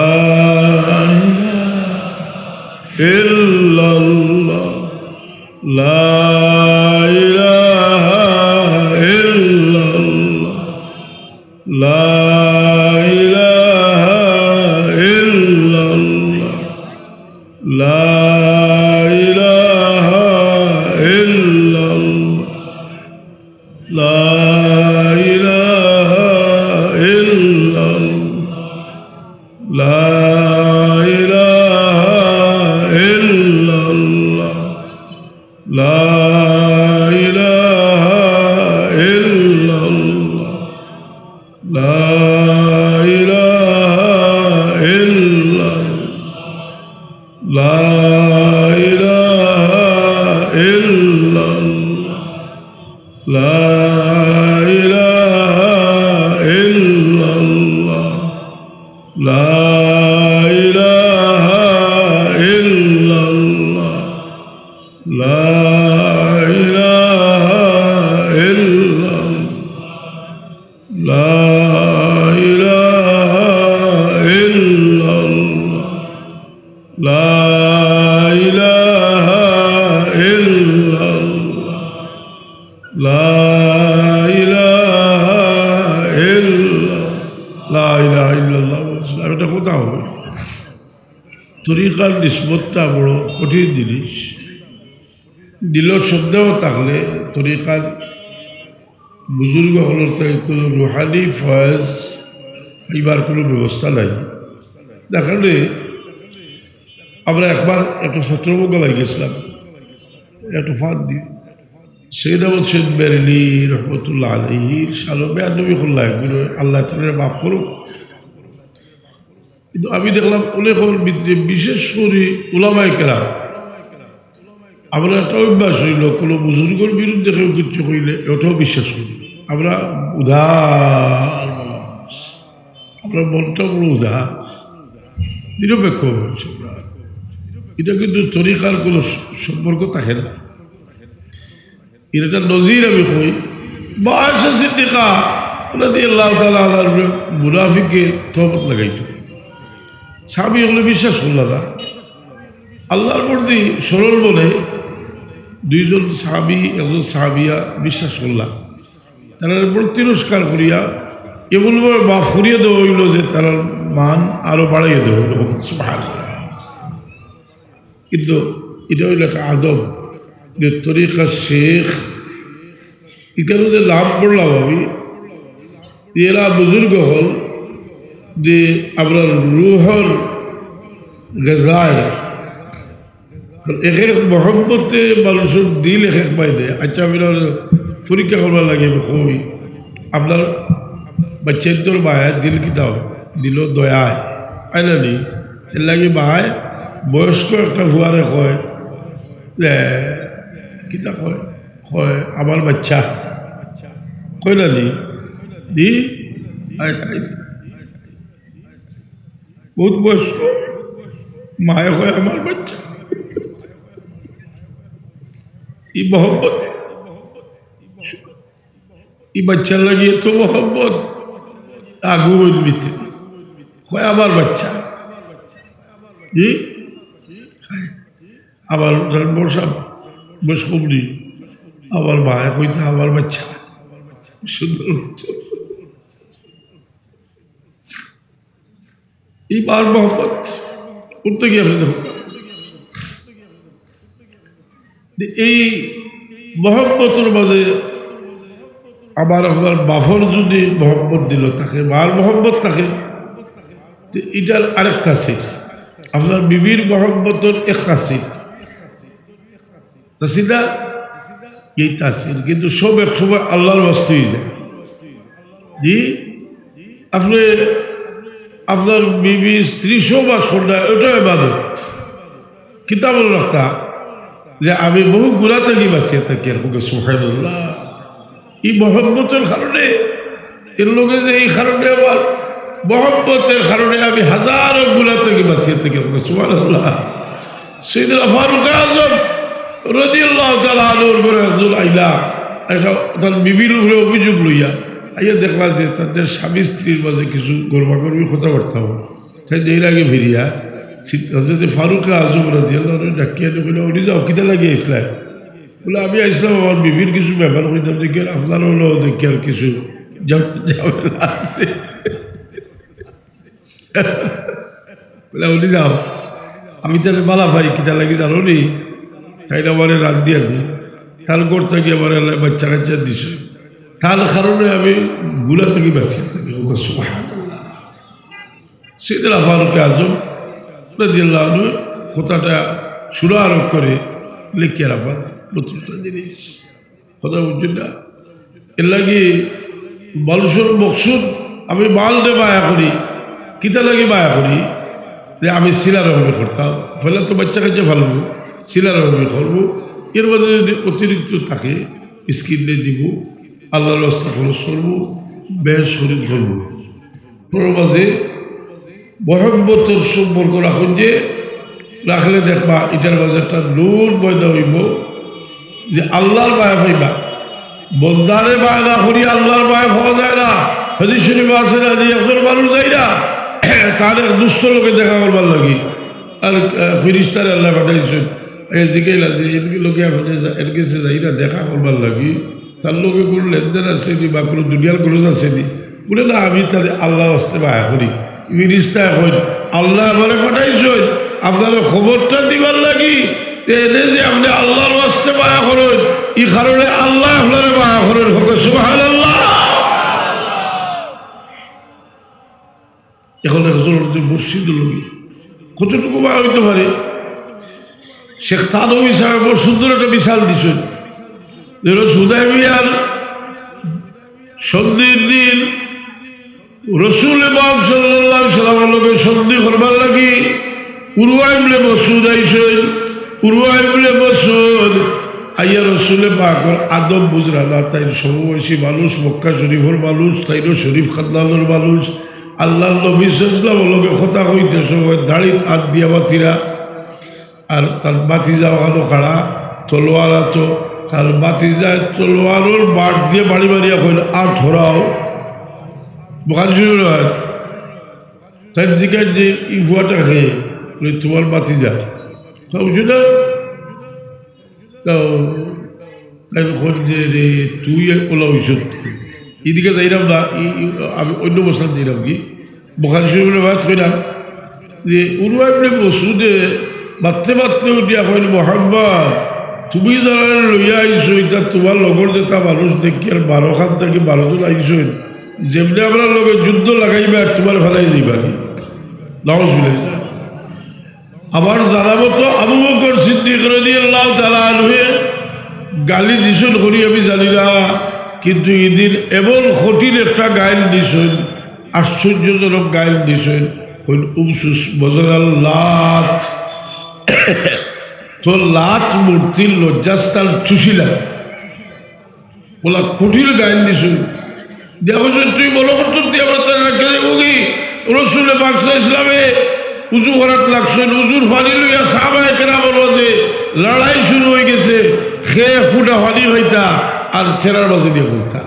لا إله إلا الله. لا إله إلا الله. لا إله إلا الله. لا إله إلا الله. لا إله إلا الله. لا إله إلا الله. لا إله إلا الله. لا إله إلا الله. لا إله إلا الله. لا إله إلا الله. ইলাহা ইল্লাল্লাহ বলছিলাম, এটা কথা হবে। তরিকার নিসবতটা বড় কঠিন জিনিস। দিলো সন্দেহ থাকলে তরিকার বুজুর্গ অকলর থাকি কোনো রুহানি ফয়েজ পাইবার কোনো ব্যবস্থা নাই। দেখালে আমরা একবার একটা ছত্রভঙ্গ লাগি গেছিলাম, একটা ফাঁদ দিয়ে। সৈয়দ আহমদ শহীদ বেরেলী রহমতুল্লাহ আলাইহির শানো বেয়াদবি করলা একদিন, আল্লাহ তাআলা মাফ করুক। কিন্তু আমি দেখলাম অনেকর ভিতরে, বিশেষ করে উলামায়ে কেরাম, আমরা একটা অভ্যাস হইল, কোনো বুজুর্গর বিরুদ্ধে কেউ কিছু কইলে ওটাও বিশ্বাস করি। আমরা উদার মানুষ, আমরা মনটা বড় উদার, নিরপেক্ষ মানুষ আমরা। এটা কিন্তু তরিকার কোনো স-, সম্পর্ক থাকে না। এর একটা নজির আমি কই, মা আয়েশা সিদ্দিকা রাদিয়াল্লাহু তাআলা আনহার উপরে মুনাফিকে তহমত লাগাইতো। সাহাবী অকলে বিশ্বাস করলা না। আল্লাহর প্রতি সরল মনে দুইজন সাহাবী, একজন সাহাবিয়া বিশ্বাস করলা। তারার উপর তিরস্কার করিয়া এমনভাবে মাফ করিয়া দেওয়া হইল যে তারার মান আরো বাড়াইয়া দেওয়া হইল। সুবহানাল্লাহ। কিন্তু এটা হইল একটা আদব, যে তরিকার শেখ, এখানে যে নাম পড়লাম আমি, এরা বুজুর্গ হল যে আপনার রুহর গেজায়, এক এক মহব্বতে মানুষের দিল এক এক বাইরে। আচ্ছা, আপনার পরীক্ষা করবার লাগে আমি কই, আপনার বাচ্চাইন্তর মায় দিল কিতাও দিল দয়ায়, আয় না নি? এর লাগি মায় বয়স্ক একটা ফুয়ারে কয়, যে, কিতা কয়? কয়, "আমার বাচ্চা।" কয় না নি? দি? আয়, আয়। বহুত বয়স্ক, মায়ে কয়, "আমার বাচ্চা।" এই মহব্বতে, এই বাচ্চার লাগি এত মহব্বত, আগুন ভিতরে। কয়, "আমার বাচ্চা।" জি? আবার বড় সাহেব, বয়স কম নেই, আবার মায়ে কইতা, "আমার বাচ্চা।" সুন্দর। এই মার মহব্বত উঠতে গিয়ে আপনি দেখুন, যে এই মহব্বতর মাঝে আবার আপনার বাফর যদি মহব্বত দিল থাকে, মার মহব্বত থাকে, তো এটার আরেক তাসির। আপনার বিবির মহব্বতর এক তাসির, তাসির না? এই তাসির, কিন্তু সব এক সময় আল্লাহর ওয়াস্তে হয়ে যায়। জি, আপনি আপনার বিবি স্ত্রী সহবাস করলে ওটা ইবাদত। কিতাব রাখতা যে আমি বহু গুনাহ থাকি বাঁচিয়া থাকি, আর কউক্কা সুবহানাল্লাহ। এই মহব্বতর কারণে, এর লগে যে এই কারণে আমার মহব্বতর কারণে আমি হাজারো গুনাহ থাকি বাঁচিয়া থাকি, আর কউক্কা সুবহানাল্লাহ। সাইয়েদনা ফারুক আজম রাদিয়াল্লাহু তাআলা আনহুর ঘরো একজন আইলা, একটা তার বিবির উপরে অভিযোগ লইয়া আইয়া দেখলা যে তাদের স্বামী স্ত্রীর মাঝে কিছু গরমাগরমি কথাবার্তা হয়। তাই এর আগে ফিরিয়া সি-, হযরতে ফারুক আজম রাদিয়াল্লাহু আনহু ডাকিয়া আনি কইলা, "উনি যাও, কিতা লাগি আইছলা?" বলে, "আমি আইছলাম আমার বিবির কিছু ব্যাপার কইতাম, দেখি আর আপনার হলো দেখি আর কিছু ঝাম-, ঝামেলা আছে।" বলে, "উনি যাও, আমি তার বালা ভাই, কিতা লাগি জানো নি? তাই না, আমারে রাত দিয়া দি, তার ঘর থাকি আমারে আল্লাহ বাচ্চা কাচ্চা দিছে, তার কারণে আমি গুনাহ থাকি বাঁচিয়া থাকি।" কউক্কা সুবহানাল্লাহ। সাইয়েদনা ফারুক আজম রাদিয়াল্লাহু আনহু কথাটা সুরারোপ করে লেখিয়া রাখবার নতুন একটা জিনিস। কথা বুঝছেন না? এর লাগি মানুষর মকসুদ, আমি মালরে মায়া করি, কিতা লাগি মায়া করি? যে আমি সিলা রহমি করতাম, ফলে তো বাচ্চা কাচ্চা ফালবো, সিলা রহমি করবো। এর মধ্যে যদি অতিরিক্ত থাকে, মিসকিনরে দিমু, আল্লাহর রাস্তায় খরচ করমু, বেহেশত খরিদ করমু। ঘরর মাঝে মহব্বতর সম্পর্ক রাখইন যে, রাখলে দেখবা ইটার মাঝে একটা নূর পয়দা অইবো, যে আল্লাহর মায়া পাইবা। বন্দারে মায়া না করি আল্লাহর মায়া পাওয়া যায় না। হাদিস শরীফ আছে না, যে একজন মানুষ যাইরা তার এক দুস্ত লগে দেখা করবার লাগি, আর, আহ, ফিরিস্তারে আল্লায় পাঠাইছইন। এ জিগাইলা যে, "এর লগে আপনে যা-, এর গেছে যাইরা দেখা করবার লাগি, তার লগে কুনু লেনদেন আছে নি বা কুনু দুনিয়ার খরচ আছে নি?" বলে, "না, আমি তারে আল্লাহর ওয়াস্তে মায়া করি।" ফিরিস্তায় কইন, "আল্লায় আমারে পাঠাইছইন আপনারে খবরটা দিবার লাগি, তে এনে যে আপনে আল্লাহর ওয়াস্তে মায়া করইন, ই কারণে আল্লায় আপনারে মায়া করইন।" কউক্কা সুবহানাল্লাহ। এখন একজনর যে মুর্শিদ অইলো গি, কতটুকু মায়া অইতে পারে? শেখ থানভী সাহেব বড় সুন্দর একটা মিসাল দিছইন। যে হুদায়বিয়ার সন্ধির দিন রসুলে পাক সাল্লাল্লাহু আলাইহি ওয়াসাল্লামর লগে সন্ধি করবার লাগি উরওয়া ইবনে মাসউদ আইছইন। উরওয়া ইবনে মাসউদ আইয়া রসুলে পাকর আদব বুঝরা না, তাইন সমবয়সী মানুষ, মক্কা শরীফর মানুষ, তাইনও শরীফ খানদানর মানুষ। আল্লাহর নবী সাল্লাল্লাহু আলাইহি ওয়াসাল্লামর লগে কথা কইতে সময় দাড়িত আত দিয়া মাতিরা। আর তার ভাতিজা অখানো খাড়া, তলোয়ার আতো। তার ভাতিজায় তলোয়ারর বাট দিয়া বাড়ি মারিয়া কইল, "আত হরাও।" বুখারী শরীফর রেওয়ায়েত। তাইন জিগাইন যে, "ই ফুয়াটা কে?" বলে, "তুমার ভাতিজা।" কয়, "বুঝছো না?" তো তাইন কইন যে, "রে, তুই অলা অইছত।" ইদিকে যাইরাম না, ই, ই, আমি অইন্য মসলাত যাইরাম গি। বুখারী শরীফর রেওয়ায়েত কইরাম যে উরওয়া ইবনে মাসউদে মাততে মাততে উঠিয়া কইল, "মোহাম্মদ, তুমি যারারে লইয়া আইছো, ইতা তুমার লগর যেতা মানুষ দেখি আর বারো খান থাকি বারো জন আইছইন, যেমনে আমরার লগে যুদ্ধ লাগাইবা আর তুমারে ফালাই যাইবা।" নাউজুবিল্লাহ। আমার জানা মতো আবু বকর সিদ্দিক রাদিয়াল্লাহু তাআলা আনহুয়ে গাইল দিছইন করি আমি জানি না, কিন্তু ইদিন এমন কঠিন একটা গাইল দিছইন, আশ্চর্যজনক গাইল দিছইন, কইন, "উমসুস বজরাল লাত।" তো লাত মূর্তির লজ্জাস্থান চুষিলা। অলা কঠিন গাইল দিছইন। দেখো যে তুই মনে করছস তুই আমরা তারে রাখিয়া যাইবো গি? রসুলে পাক সাল্লাল্লাহু আলাইহি ওয়াসাল্লামে উজু করাত লাগছইন, উজুর পানি লইয়া সাহাবায়ে কেরামর মাঝে লড়াই শুরু অইগেছে। কে এক ফুটা পানি পাইতা আর চেরার মাঝে দিয়া পড়তা।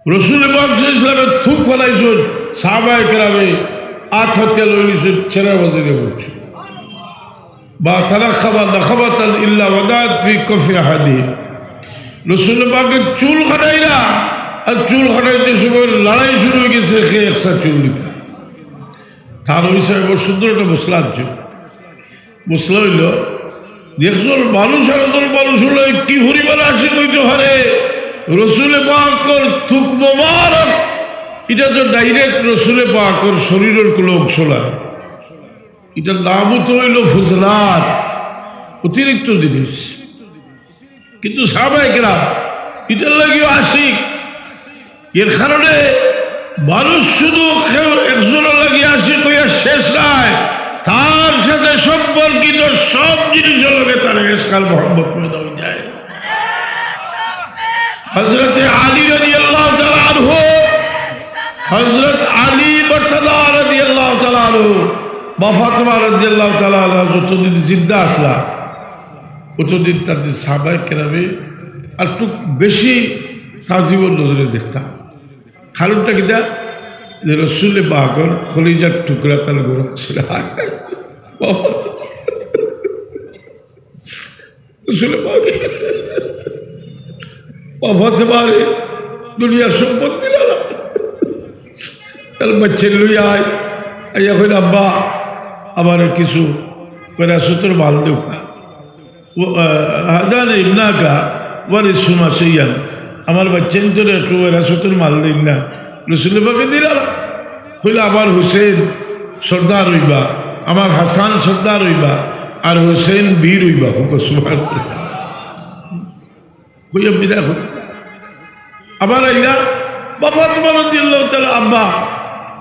রসুলে পাক সাল্লাল্লাহু আলাইহি ওয়াসাল্লামে থুক ফালাইছইন, সাহাবায়ে কেরামে আত পাতিয়া লইলিছইন, চেরার মাঝে দিয়া পড়ছে। মা তানাখাবা নাখাবাতান ইল্লা ওয়াদাআত ফি কাফি আহাদিহিম। রসুলে পাকে চুল কাটাইরা, আর চুল কাটাইতে সময় লড়াই শুরু অইগেছে, কে একসা চুল নিতা। থানভী সাহেব বড় সুন্দর একটা মসলা আনছইন। মসলা অইলো, একজন মানুষ আরকজন মানুষর লগে কি পরিমাণ আশিক অইতে পারে? রসুলে পাকর থুক মোবারক, ইটা তো direct রসুলে পাকর শরীরর কুনু অংশ নায়। ইটার নামও তো অইলো ফজলাত, অতিরিক্ত জিনিস। কিন্তু সাহাবায়ে কেরাম ইটার লাগিও আশিক। এর কারণে মানুষ শুধু কেউ একজনর লাগি আশিক অইয়া শেষ নায়, তার সাথে সম্পর্কিত সব জিনিসর লগে তার এশকাল মহব্বত পয়দা অইযায়। হযরতে আলী রাদিয়াল্লাহু তাআলা আনহু, হযরত আলী মুর্তজা রাদিয়াল্লাহু তাআলা আনহু, মা ফাতেমা রাদিয়াল্লাহু তাআলা আনহা যতদিন জিন্দা আছলা, অতদিন তানরে সাহাবায়ে কেরামে আরটুক বেশি তাজিমর নজরে দেখতা। কারণটা কিতা? যে রসুলে পাকর কলিজার টুকরা তান ঘরো আছিল। রসুলে পাক, মা ফাতেমারে দুনিয়ার সম্পদ দিলা না। তার বাচ্চা লইয়া আয়, আইয়া কইন, "আব্বা, আমারে কিছু বেরাসতর মাল দেউক্কা।" ও, আহ, হাদানি ইবনাকা ওয়ারিসহুমা শাইয়ান, আমার বাচ্চাইন্তরে একটু বেরাসতর মাল দেইন না। রসুলে পাকে দিলা না। কইলা, "আমার হুসেন সর্দার অইবা, আমার হাসান সর্দার অইবা, আর হুসেন বীর অইবা।" কউক্কা সুবহানাল্লাহ। কইয়া বিদায় করি। আবার আইলা, মা ফাতেমা রাদিয়াল্লাহু তাআলা, "আব্বা,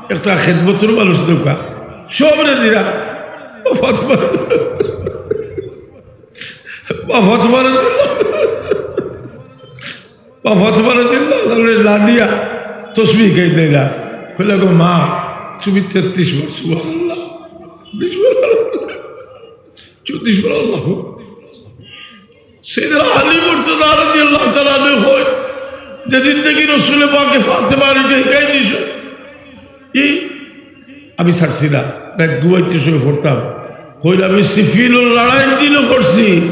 একটা খেদমতর মানুষ দেউক্কা।" সবরে দিলা। মা ফাতেমা, মা ফাতেমা রাদিয়াল্লাহু, মা ফাতেমা রাদিয়াল্লাহু তাআলা না দিয়া তসবিহ গাইলা। কইলা, "গো মা, তুমি তেত্রিশ বার সুবহানাল্লাহ, চৌত্রিশ বার, চৌত্রিশ বার আল্লাহু আকবার।" সাইয়েদনা আলী মুর্তজা রাদিয়াল্লাহু তাআলা আনহু কইন, "যেদিন থাকি রসুলে পাকে ফাতেমারে ইটা হিকাই দিছইন, ই আমি ছাড়ছি না, রাইত ঘুমাইতে সময় পড়তাম।" কইন, "আমি সিফিনর লড়াইর দিনও পড়ছি,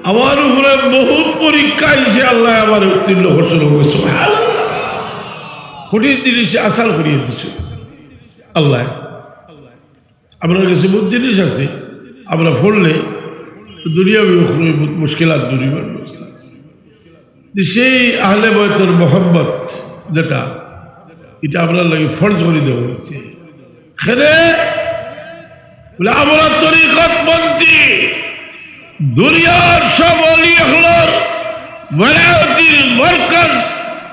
আমার উপরে বহুত পরীক্ষা আইছে, আল্লায় আমারে উত্তীর্ণ করছইন। সুবহানাল্লাহ। কঠিন জিনিস আসান করিয়া দিছইন আল্লায়। আমরার গেছে বহুত জিনিস আছে, আমরা পড়লে দুনিয়াবি উখরবি বহুত মুশকিলাত দূর অইবার ব্যবস্থা আছে। যে সেই আহলে বায়তর মহব্বত যেটা, ইটা আমরার লাগি ফরজ করি দেওয়া অইছে। কেনে? বলে, আমরা তরিকতপন্থী, দুনিয়ার সব অলি অকলর ওয়ালায়তির মরকজ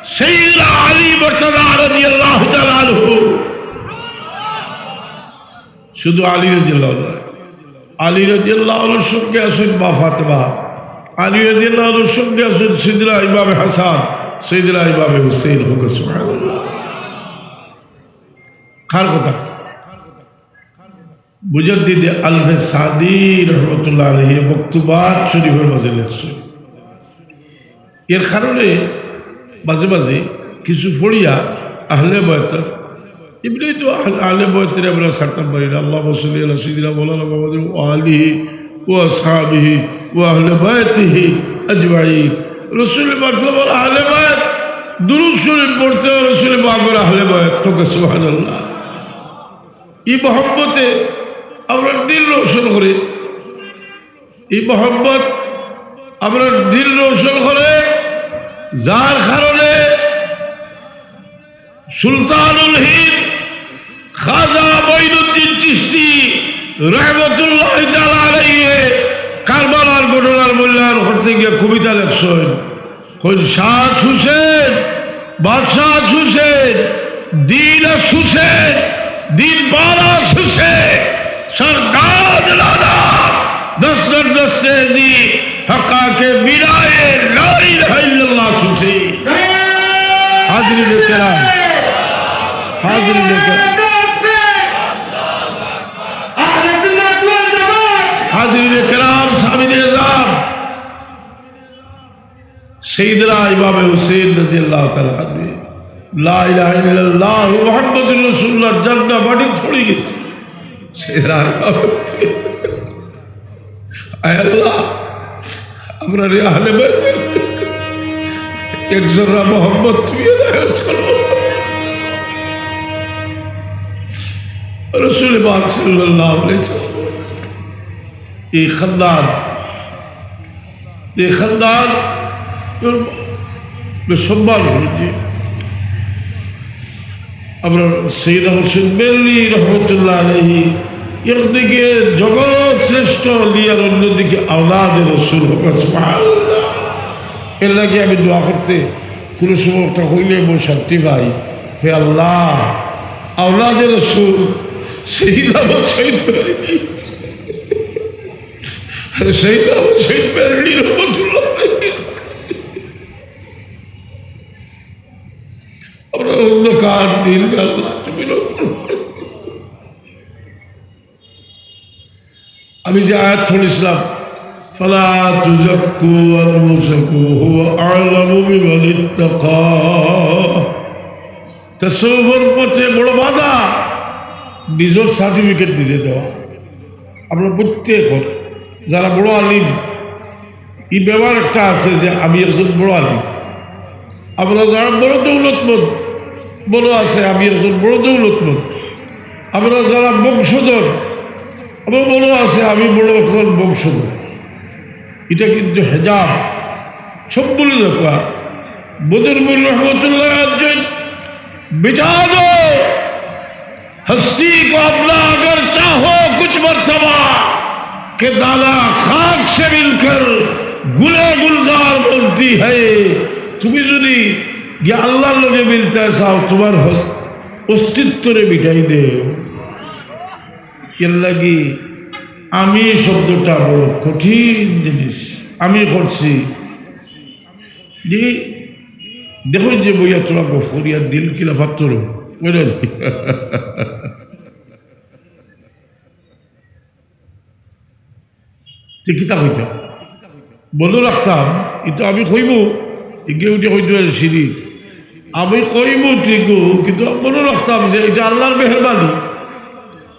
সাইয়্যিদুনা আলী মুর্তজা রাদিয়াল্লাহু তাআলা আনহু। শুধু আলী রাদিয়াল্লাহু আনহু নায়। আলী রাদিয়াল্লাহু আনহুর সঙ্গে আছইন মা ফাতেমা, আলী রাদিয়াল্লাহু আনহুর সঙ্গে আছইন সাইয়্যিদুনা ইমামে হাসান, সাইয়্যিদুনা ইমামে হুসেন। কউক্কা সুবহানাল্লাহ। কার কথা? মুজাদ্দিদে আলফে সাদি রহমতুল্লাহ আলাইহি মকতুবাত শরীফর মাঝে লেখছইন। এর কারণে মাঝে মাঝে কিছু পড়িয়া আহলে বায়তর, এমনি তো আহ-, আহলে বায়তরে আমরা ছাড়তাম পারি না। আল্লাহুম্মা সাল্লি আলা সাইয়্যিদিনা মাওলানা মুহাম্মাদিন ওয়া আলিহি ওয়া আসহাবিহি ওয়া আহলে বায়তিহি আজমাইন। রসুল মতলব আহলে বায়ত, দুরূদ শরীফ পড়তে অয় রসুল পাকর আহলে বায়ত। কউক্কা সুবহানাল্লাহ। ই মহব্বতে আমরার দিল রোশন করে, ই মহব্বত আমরার দিল রোশন করে, যার কারণে সুলতানুল হিন্দ খাজা মঈনুদ্দিন চিশতি রহমতুল্লাহি তাআলা আলাইহি কারবালার ঘটনার মূল্যায়ন করতে গিয়া কবিতা লেখছইন। কইন, "শাহ হুসেন, বাদশাহ হুসেন, দিন আস হুসেন, দিন বারাস হুসেন, সরদার নানা, দস দর দস্তে জি, হক্কা কে বিনায়ে লা ইলাহা ইল্লাল্লাহ হুসেন।" হাজিরিনে কেরাম, হাজিরিনে কেরাম, হাজিরিনে কেরাম, সামিনে এজাম, সাইয়্যিদুনা ইমামে হুসেন রাদিয়াল্লাহু তাআলা আনহু, লা ইলাহা ইল্লাল্লাহু মুহাম্মাদুর রাসূলুল্লাহর ঝান্ডা মাটিত পড়ি গেছে। সাইয়্যিদুনা ইমামে হুসেন। আয় আল্লাহ, আমরারে আহলে বায়তর এক জর্রা মহব্বত তুমি এনায়েত করো। রসুল পাক সাল্লাল্লাহু আলাইহি ওয়াসাল্লাম, এই খানদান, এই খানদান সম্মান করি। আমরার সৈয়দ আবু সৈয়দ বেরেলভী রহমতুল্লাহ আলাইহি একদিকে জগৎ শ্রেষ্ঠ অলি আর অন্যদিকে আওলাদে রসুল। সুবহানাল্লাহ। এর লাগি আমি দোয়া করতে কোনো সময় একটা হইলে আমি শান্তি পাই। হে আল্লাহ, আওলাদে রসুল সৈয়দ আবু সৈয়দ বেরেলভী, সৈয়দ আবু সৈয়দ বেরেলভী রহমতুল্লাহ আলাইহি। আমরা অন্ধকার দিন, আল্লাহ, তুমি রক্ষা করো। আমি যে আয়াত পড়ছিলাম, "ফালা তুজাক্কু আনফুসাকুম হুয়া আ'লামু বিমান ইত্তাকা।" তাসাউফর পথে বড় বাধা, নিজর সার্টিফিকেট নিজে দেওয়া। আমরা প্রত্যেক, যারা বড় আলিম, এই ব্যাপার একটা আছে যে আমি একজন বড় আলিম। আমরা যারা বড় দৌলতমন্দ, মনো আছে আমি একজন বড় দৌলতমন্দ। আমরা যারা বংশধর, আমার মনো আছে আমি বড় একজন বংশধর। এটা কিন্তু হেজাব, সব ভুলে যাওয়া। বদরপুর রহমতুল্লাহ একজন, "मिटा दो हस्ती को अपना, अगर चाहो कुछ मर्तबा, कि दाना खाक से मिलकर गुले गुलजार बनती है।" তুমি যদি গিয়া আল্লাহর লগে মিলতে চাও, তোমার হস-, অস্তিত্বরে মিটাই দেও। এর লাগি আমি শব্দটা বড় কঠিন জিনিস। আমি করছি। জি, দেখো যে বইয়া তোরা গফ করিয়া দিল কিলা ফাত্তর, বুঝলেন? তে কিতা কইতাম? মনো রাখতাম, কিন্তু আমি কইমু, এগিয়ে উঠে কইতে পারে সিঁড়ি। আমি কইমু ঠিকও, কিন্তু মনো রাখতাম যে এটা আল্লাহর মেহেরবানি।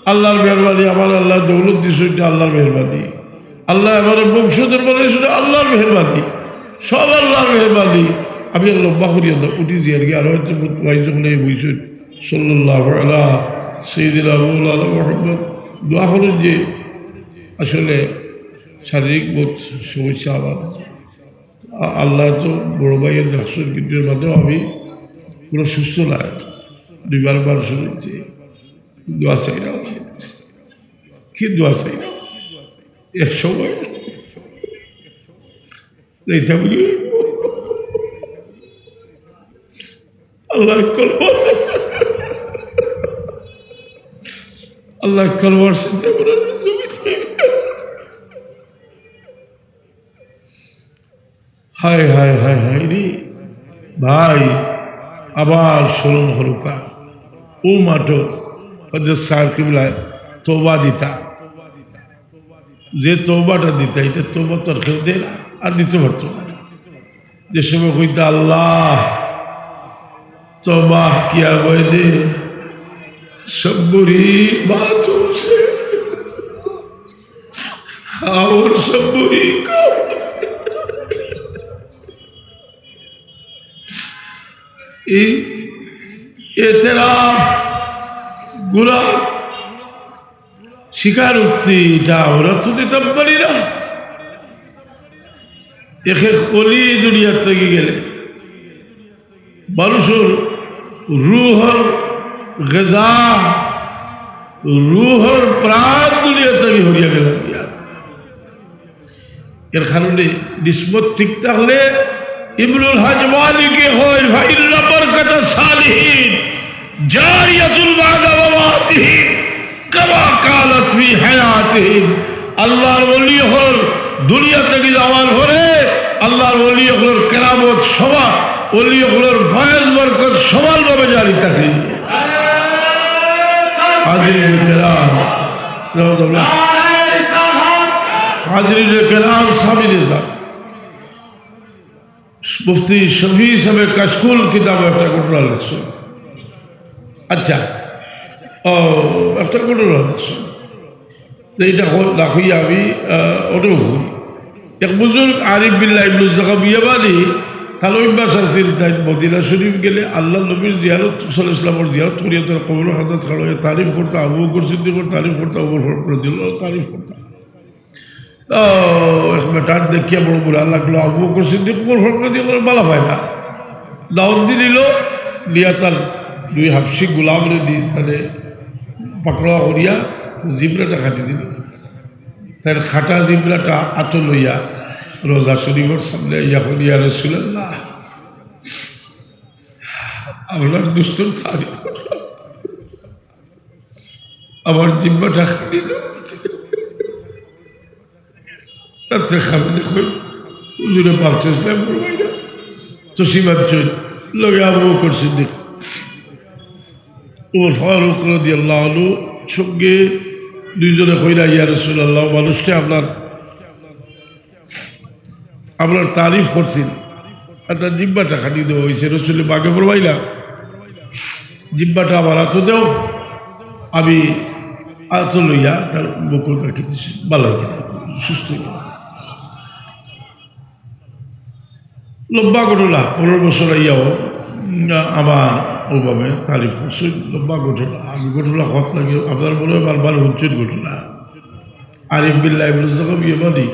আল্লাহর মেহেরবানি, আমার আল্লাহ দৌলত দিছে, এটা আল্লাহর মেহেরবানি। আল্লায় আমারে বংশধর বানাইছইন, আল্লার মেহেরবানি, সব আল্লার মেহেরবানি। আমি আর লম্বা করিয়ার না, উঠি যাইয়ার গি, আরো হয়তো ওয়াইজ হকলে বইছইন, সাল্লাল্লাহু আলা সাইয়্যিদিনা মাওলানা মুহাম্মদ। দোয়া করইন যে আসলে শারীরিক বহুত সমস্যা আমার। আ-, আল্লায় তো বড় ভাইর ডাক্তার কিন্তু এর মাঝেও আমি পুরা সুস্থ নায়, দুইবার বার শুনেছি। দোয়া চাই না, কি দোয়া চাই না, এক সময় এইটা বলি, আল্লাহ কলবার, আল্লাহ কলবার চিন্তা করে জমি থেকে। হায়, হায়, হায়, হায় রে। ভাই, আবার স্মরণ করুকা। ও মাঠো, হযরত সাহেব কিবলায় তওবা দিতা। যে তওবাটা দিতা, এটা তওবা তো আর কেউ দেয় না, আর দিতে পারতো না। যে সময় কইতা, "আল্লাহ, তওবা কিয়া বয়দে, সব বুরি বাতোঁ সে, অওর সব বুরি কাম।" এই এতেরাফ, গুনাহ স্বীকারোক্তি, এটা আমরা তো দিতাম পারি না। এক এক অলি দুনিয়ার থাকি গেলে মানুষর রুহর গেজা, রুহর প্রাণ দুনিয়ার থাকি হরিয়া গেল। এর কারণে নিসবত ঠিক থাকলে ইবনুল হাজ মালিকে কয়, "ফাইন্না বারাকাতাস সালিহিন জারিয়াতুন বা'দা মামাতিহিম কামা কানাত ফি হায়াতিহিম।" আল্লাহর ওলি অকল দুনিয়া থাকি যাওয়ার পরে আল্লাহর ওলি অকলর কেরামত সমান, ওলি অকলর ফয়েজ বরকত সমানভাবে জারি থাকে। হাজিরিন কেরাম, হাজিরিন কেরাম, সামনে যান। মুফতি শফি সাহেব কাশকুল কিতাবো একটা ঘটনা লেখছইন। আচ্ছা, ও, একটা ঘটনা লেখছইন। তো এটা হ-, না কইয়া আমি, আহ, ওটাও কই। এক বুজুর্গ আরিফ বিল্লাহ ইবনুল জাকাব ইয়ামানি, তার অভ্যাস আছিল, তাইন মদিনা শরীফ গেলে আল্লাহর নবীর জিয়ারত, সাল্লাল্লাহু আলাইহি ওয়াসাল্লামর জিয়ারত করিয়া তার কবর হাজত খাড়াইয়া তারিফ করতা, আবু বকর সিদ্দিকর তারিফ করতা, উমর ফারুক রাদিয়াল্লাহু তারিফ করতা। তো এক বেটার দেখিয়া বড় বুরা লাগলো, আবু বকর সিদ্দিক, উমর ফারুক রাদিয়াল্লাহু ভালা পায় না। দাওয়াত দি নিল, নিয়া তার দুই হাফসি গোলামরে দি তারে পাকড়াও করিয়া জিব্রাটা কাটি দিল। তার কাটা জিব্রাটা আতো লইয়া রওজা শরীফর সামনে আইয়া কইল, "ইয়া রাসূলুল্লাহ, আপনার দুস্তর তারিফ করলাম, আমার জিব্রাটা কাটি দিল।" রাত্রে খামিলে কই, হুজুরে ভাবছে ইসলাম করবাই না। তো সীমান চৈল, লগে আবু বকর সিদ্দিক, উমর ফারুক রাদিয়াল্লাহু আনহু, সঙ্গে দুইজনে কইলা, "ইয়া রাসূলুল্লাহ, মানুষটা আপনার, আপনার তারিফ করছিল, আপনার জিব্বাটা খালি দেওয়া হয়েছে।" রসুলে বাগে ফরমাইলা, "জিব্বাটা আমার আতো দেও, আমি আতো লইয়া তার বুকো রাখি দিছি, ভালো হইয়া, সুস্থ হইয়া।" লম্বা ঘটনা, পনেরো বছর আইয়াও, উম, আমার ওভাবে তারিফ করছে, লম্বা ঘটনা। আমি ঘটনা কত লাগে, আপনার মনে হয় বারবার হুনছেন ঘটনা। আরিফ বিল্লাহ ইবনে জখম ইয়ামানি,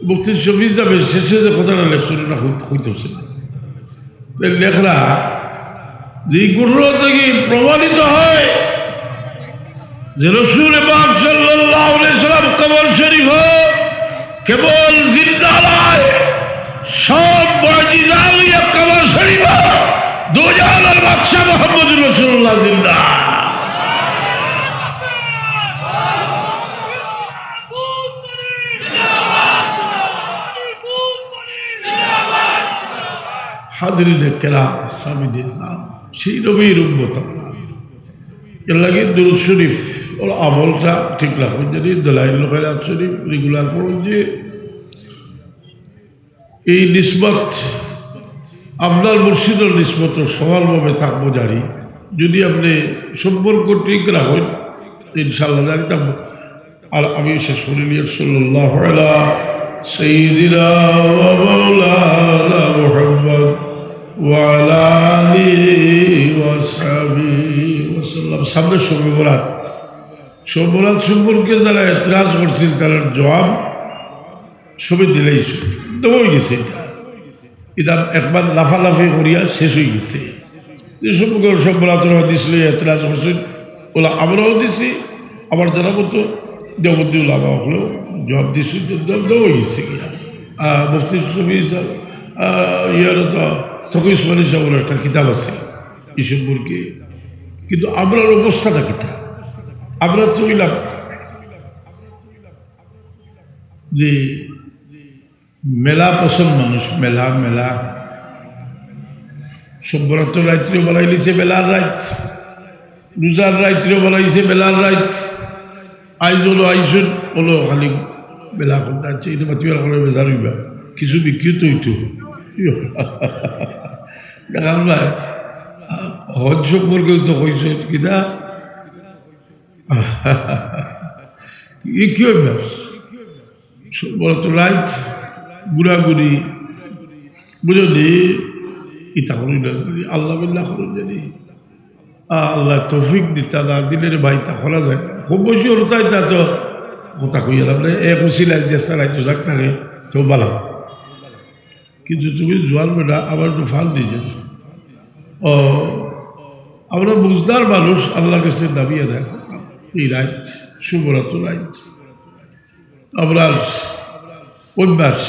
মুফতি শফি সাহেবের শেষে যে কথাটা লেখছেন, এটা হইত-, হইতে হচ্ছে না। তাই লেখরা যে এই ঘটনা থেকে প্রমাণিত হয় যে রসুল পাক সাল্লাল্লাহু আলাইহি সাল্লাম কবর শরীফ কেবল জিন্দা নয়, সব মুজিজা লইয়া কবর শরীফ, দুজাহানের বাদশা মুহাম্মদুর রাসূলুল্লাহ জিন্দা। হাজিরিনে কেরাম, সামিনে ইজাম, সেই নবীর উম্মত আমরা। এর লাগি দুরূদ শরীফ ওর আমলটা ঠিক রাখুন, যদি দলাইল খায়রাত শরীফ regular পড়ুন, যে এই নিসবত, আপনার মুর্শিদর নিসবত সমানভাবে থাকবো জানি। যদি আপনি সম্পর্ক ঠিক রাখেন, ইনশাআল্লাহ জানি থাকবো। আর আমি শেষ করিলিয়ার সাল্লাল্লাহু আলা সাইয়্যিদিনা ওয়া মাওলানা মুহাম্মদ ওয়া আলা আলিহি ওয়া সাহবিহি ওয়া সাল্লাম। সামনে শবে বরাত, শবে বরাত সম্পর্কে যারা এতরাজ করছিল, তারার জবাব সবে দিলাইছে, দেওয়া অইগেছে। ইটা ইটা একবার লাফালাফি করিয়া শেষ অইগেছে। যে সব, সব বরাতর হাদিস লইয়া এতরাজ করছইন, অলা আমরাও দিছি, আবার যারা মতো দেওবন্দি উলামা অকলেও জবাব দিছইন, তো দেওয়া, দেওয়া অইগেছে গিয়া। আহ, মুফতি শফি সাহেব, আহ, ইয়ার তো তকি উসমানী সাহেবর একটা কিতাব আছে ই সম্পর্কে। কিন্তু আমরার অবস্থাটা কিতা? আমরা তো অইলাম যে মেলা পছন্দ মানুষ, মেলা, মেলা। শবে বরাতর রাইতরে বানাইলিছে মেলার রাইত, রোজার রাইতরে বানাইছে মেলার রাইত। আইজ অলো, আইছইন, অলো খালি মেলা করতে আছে, ইটা মাতিবার করে বেজার অইবা, কিছু বিক্রি তো অইতো। দেখলাম না, হজ সম্পর্কে তো কইছইন কিতা, ই কি অভ্যাস? শবে বরাতর রাইত ঘুরাঘুরি, বুঝলি? ইতা করি না, আল্লাহ বিল্লাহ করি জানি। আল্লাহ তৌফিক দিতা না দিলে রে ভাই, তা করা যায় না। খুব বেশি হলো তাই তা তো কথা কইয়া লাভ নাই। এক উসিলায় দেশ চালাইতো যাক থাকে, তো ভালা। কিন্তু তুমি জোয়ান বেটা, আবার একটু ফাল দিয়ে যাবে। ও, আমরা বুঝদার মানুষ, আল্লাহর কাছে দাবি আদায় করতাম। এই রাইত, শবে বরাতর রাইত। আমরার অভ্যাস,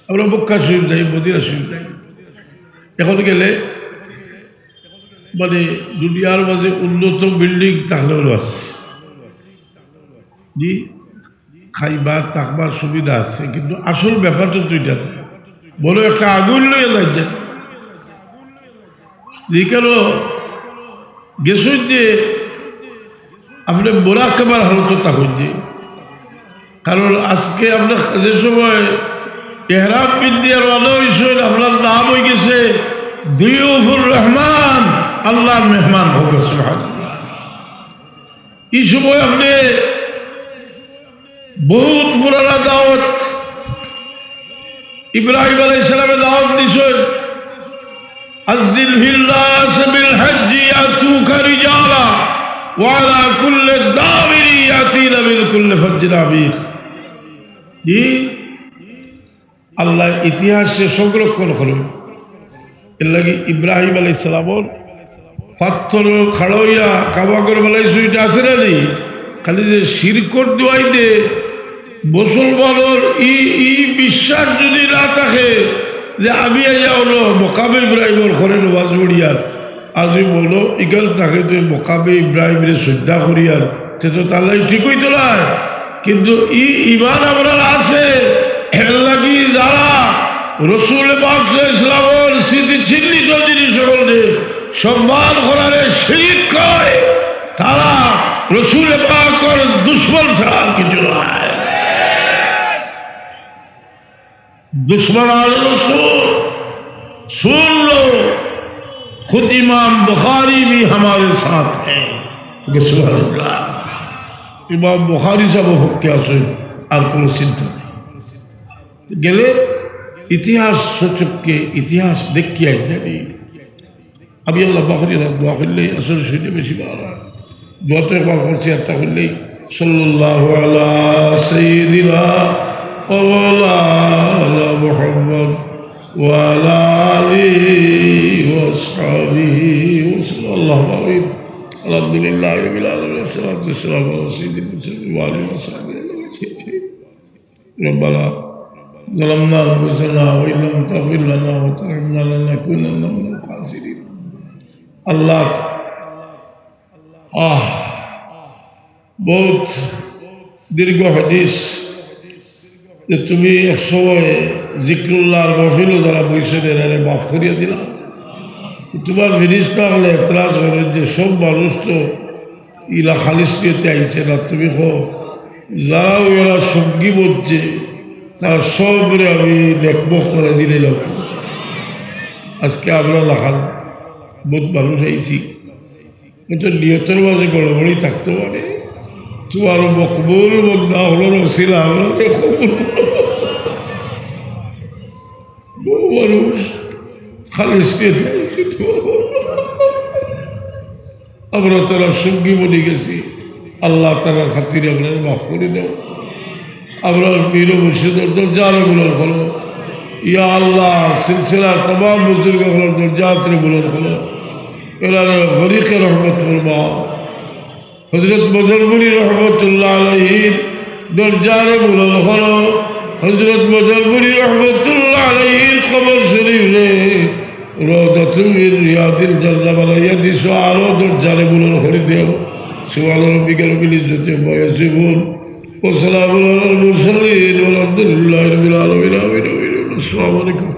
আমরা মক্কা শরীফ যাই, মদিনা শরীফ যাই। এখন গেলে মানে দুনিয়ার মাঝে উন্নত বিল্ডিং থাকলেও আছে, জি, খাইবার থাকবার সুবিধা আছে, কিন্তু আসল ব্যাপারটা তো ইটা না। বড় একটা আগুন লইয়া যাইতে, যেখানে গেছইন যে আপনে মোরাকাবার হালতো থাকইন যে। কারণ আজকে আপনে যে সময় এহরাম পিন্দিয়া রওয়ানা অইছইন, আপনার নাম অইগেছে দিয়ুফুর রহমান, আল্লাহর মেহমান। সুবহানাল্লাহ। ই সময় আপনে বহুত পুরানা দাওয়াত, ইব্রাহিম আলাইহিস সালামে দাওয়াত দিছইন, "আজ্জিল ফিন নাসি বিল হাজ্জি ইয়াতুকা রিজালা ওয়া আলা কুল্লি দামিরিন ইয়াতিনা মিন কুল্লি ফাজ্জিন আমিক।" জি, আল্লাহ ইতিহাসে সংরক্ষণ করইন। এর লাগি ইব্রাহিম আলাইহিস সালামর পাথর খাড়া অইয়া কাবা ঘর বানাইছইন, ইটা আছে না নি? খালি যে শিরকর দুয়াই দে, মুসলমানর ই, ই বিশ্বাস যদি না থাকে যে আমি আইয়া অনো মকামে ইব্রাহিমর ঘরে নমাজ পড়িয়ার, আর যদি মনো ইখান থাকে তো মকামে ইব্রাহিমরে সজদা করিয়ার, তে তো তার লাগি ঠিক অইতো নায়। কিন্তু ই ইমান আমরার আছে, এর লাগি যারা রসুল পাক সাল্লাল্লাহু আলাইহি ওয়াসাল্লামর স্মৃতি চিহ্নিত জিনিস অকলরে সম্মান করারে শিরিক কয়, তারা রসুল পাকর দুশমন ছাড়া আর কিছু নায়। दुश्मनान रसूल, सुन लो, खुद इमाम बुखारी भी हमारे साथ है। সুবহানাল্লাহ। ইমাম বুখারী সাহেব পক্ষে আছইন, আর কোনো চিন্তা নাই। গেলে ইতিহাস সূচককে ইতিহাস দেখিয়া জানি। আমি আল্লাহ বাহরি না দোয়া করলেই আসলে শুনে বেশি ভালো লাগে। দোয়া তো একবার করছি, একটা করলেই, সাল্লাল্লাহু আলা সাইয়্যিদিনা ওয়া মাওলানা মুহাম্মদ ওয়া আলা আলিহি ওয়া সাহবিহি ওয়া সাল্লাম। আল্লাহুম্মা আমিন। আলহামদুলিল্লাহি রাব্বিল আলামিন। ওয়াসসালাতু ওয়াসসালামু আলা সাইয়্যিদিল মুরসালিন ওয়া আলিহি ওয়া সাহবিহি আজমাইন। ربنا ظلمنا أنفسنا وإن لم تغفر لنا وترحمنا لنكونن من الخاسرين। আল্লাহ, আহ, বহুত দীর্ঘ হাদিস, যে তুমি এক সময় জিক্রুল্লাহর মাহফিলো যারা বইছইন, এরারে মাফ করিয়া দিলা। তোমার ফিরিস্তা অকলে এতরাজ করইন যে সব মানুষ তো ইলা খালিস নিয়তে আইছে না, তুমি কও, যারা ওরা সঙ্গী বলছে, তারা সবরে আমি নেকমুখ করে দিলাইলাম। আজকে আমরা লাখান বহুত মানুষ আইছি, কিন্তু নিয়তর মাঝে গড়বড়ি থাকতে পারে। তুমার মকবুল বন্দা অকলর উসিলায় আমরারে কবুল করো। বউ মানুষ খালিস নিয়তে আইছি তুমার। আমরা তারার সঙ্গী বনি গেছি, আল্লাহ তারার খাতিরে আমরারে মাফ করি দেও। আমরার পীর ও মুর্শিদর দরজারে বুলন্দ করো। ইয়া আল্লাহ, সিলসিলার তামাম বুজুর্গ অকলর দরজাতরে বুলন্দ করো। এরারে গরিকে রহমত ফরমাও। হযরত মদনপুরী রহমতুল্লাহ আলাইহির দরজারে বুলন্দ করো। হযরত মদনপুরী রহমতুল্লাহ আলাইহির কবর শরীফরে রাউদাতুম মিন রিয়াদিল জান্নাহ বানাইয়া দিছো, আরো দরজারে বুলন্দ করি দেও। সুবহান রাব্বিকা রাব্বিল ইজ্জাতি আম্মা ইয়াসিফুন, ওয়া সালামুন আলাল মুরসালিন, ওয়ালহামদুলিল্লাহি রাব্বিল আলামিন। আমিন, আমিন, আমিন। আসসালামু আলাইকুম।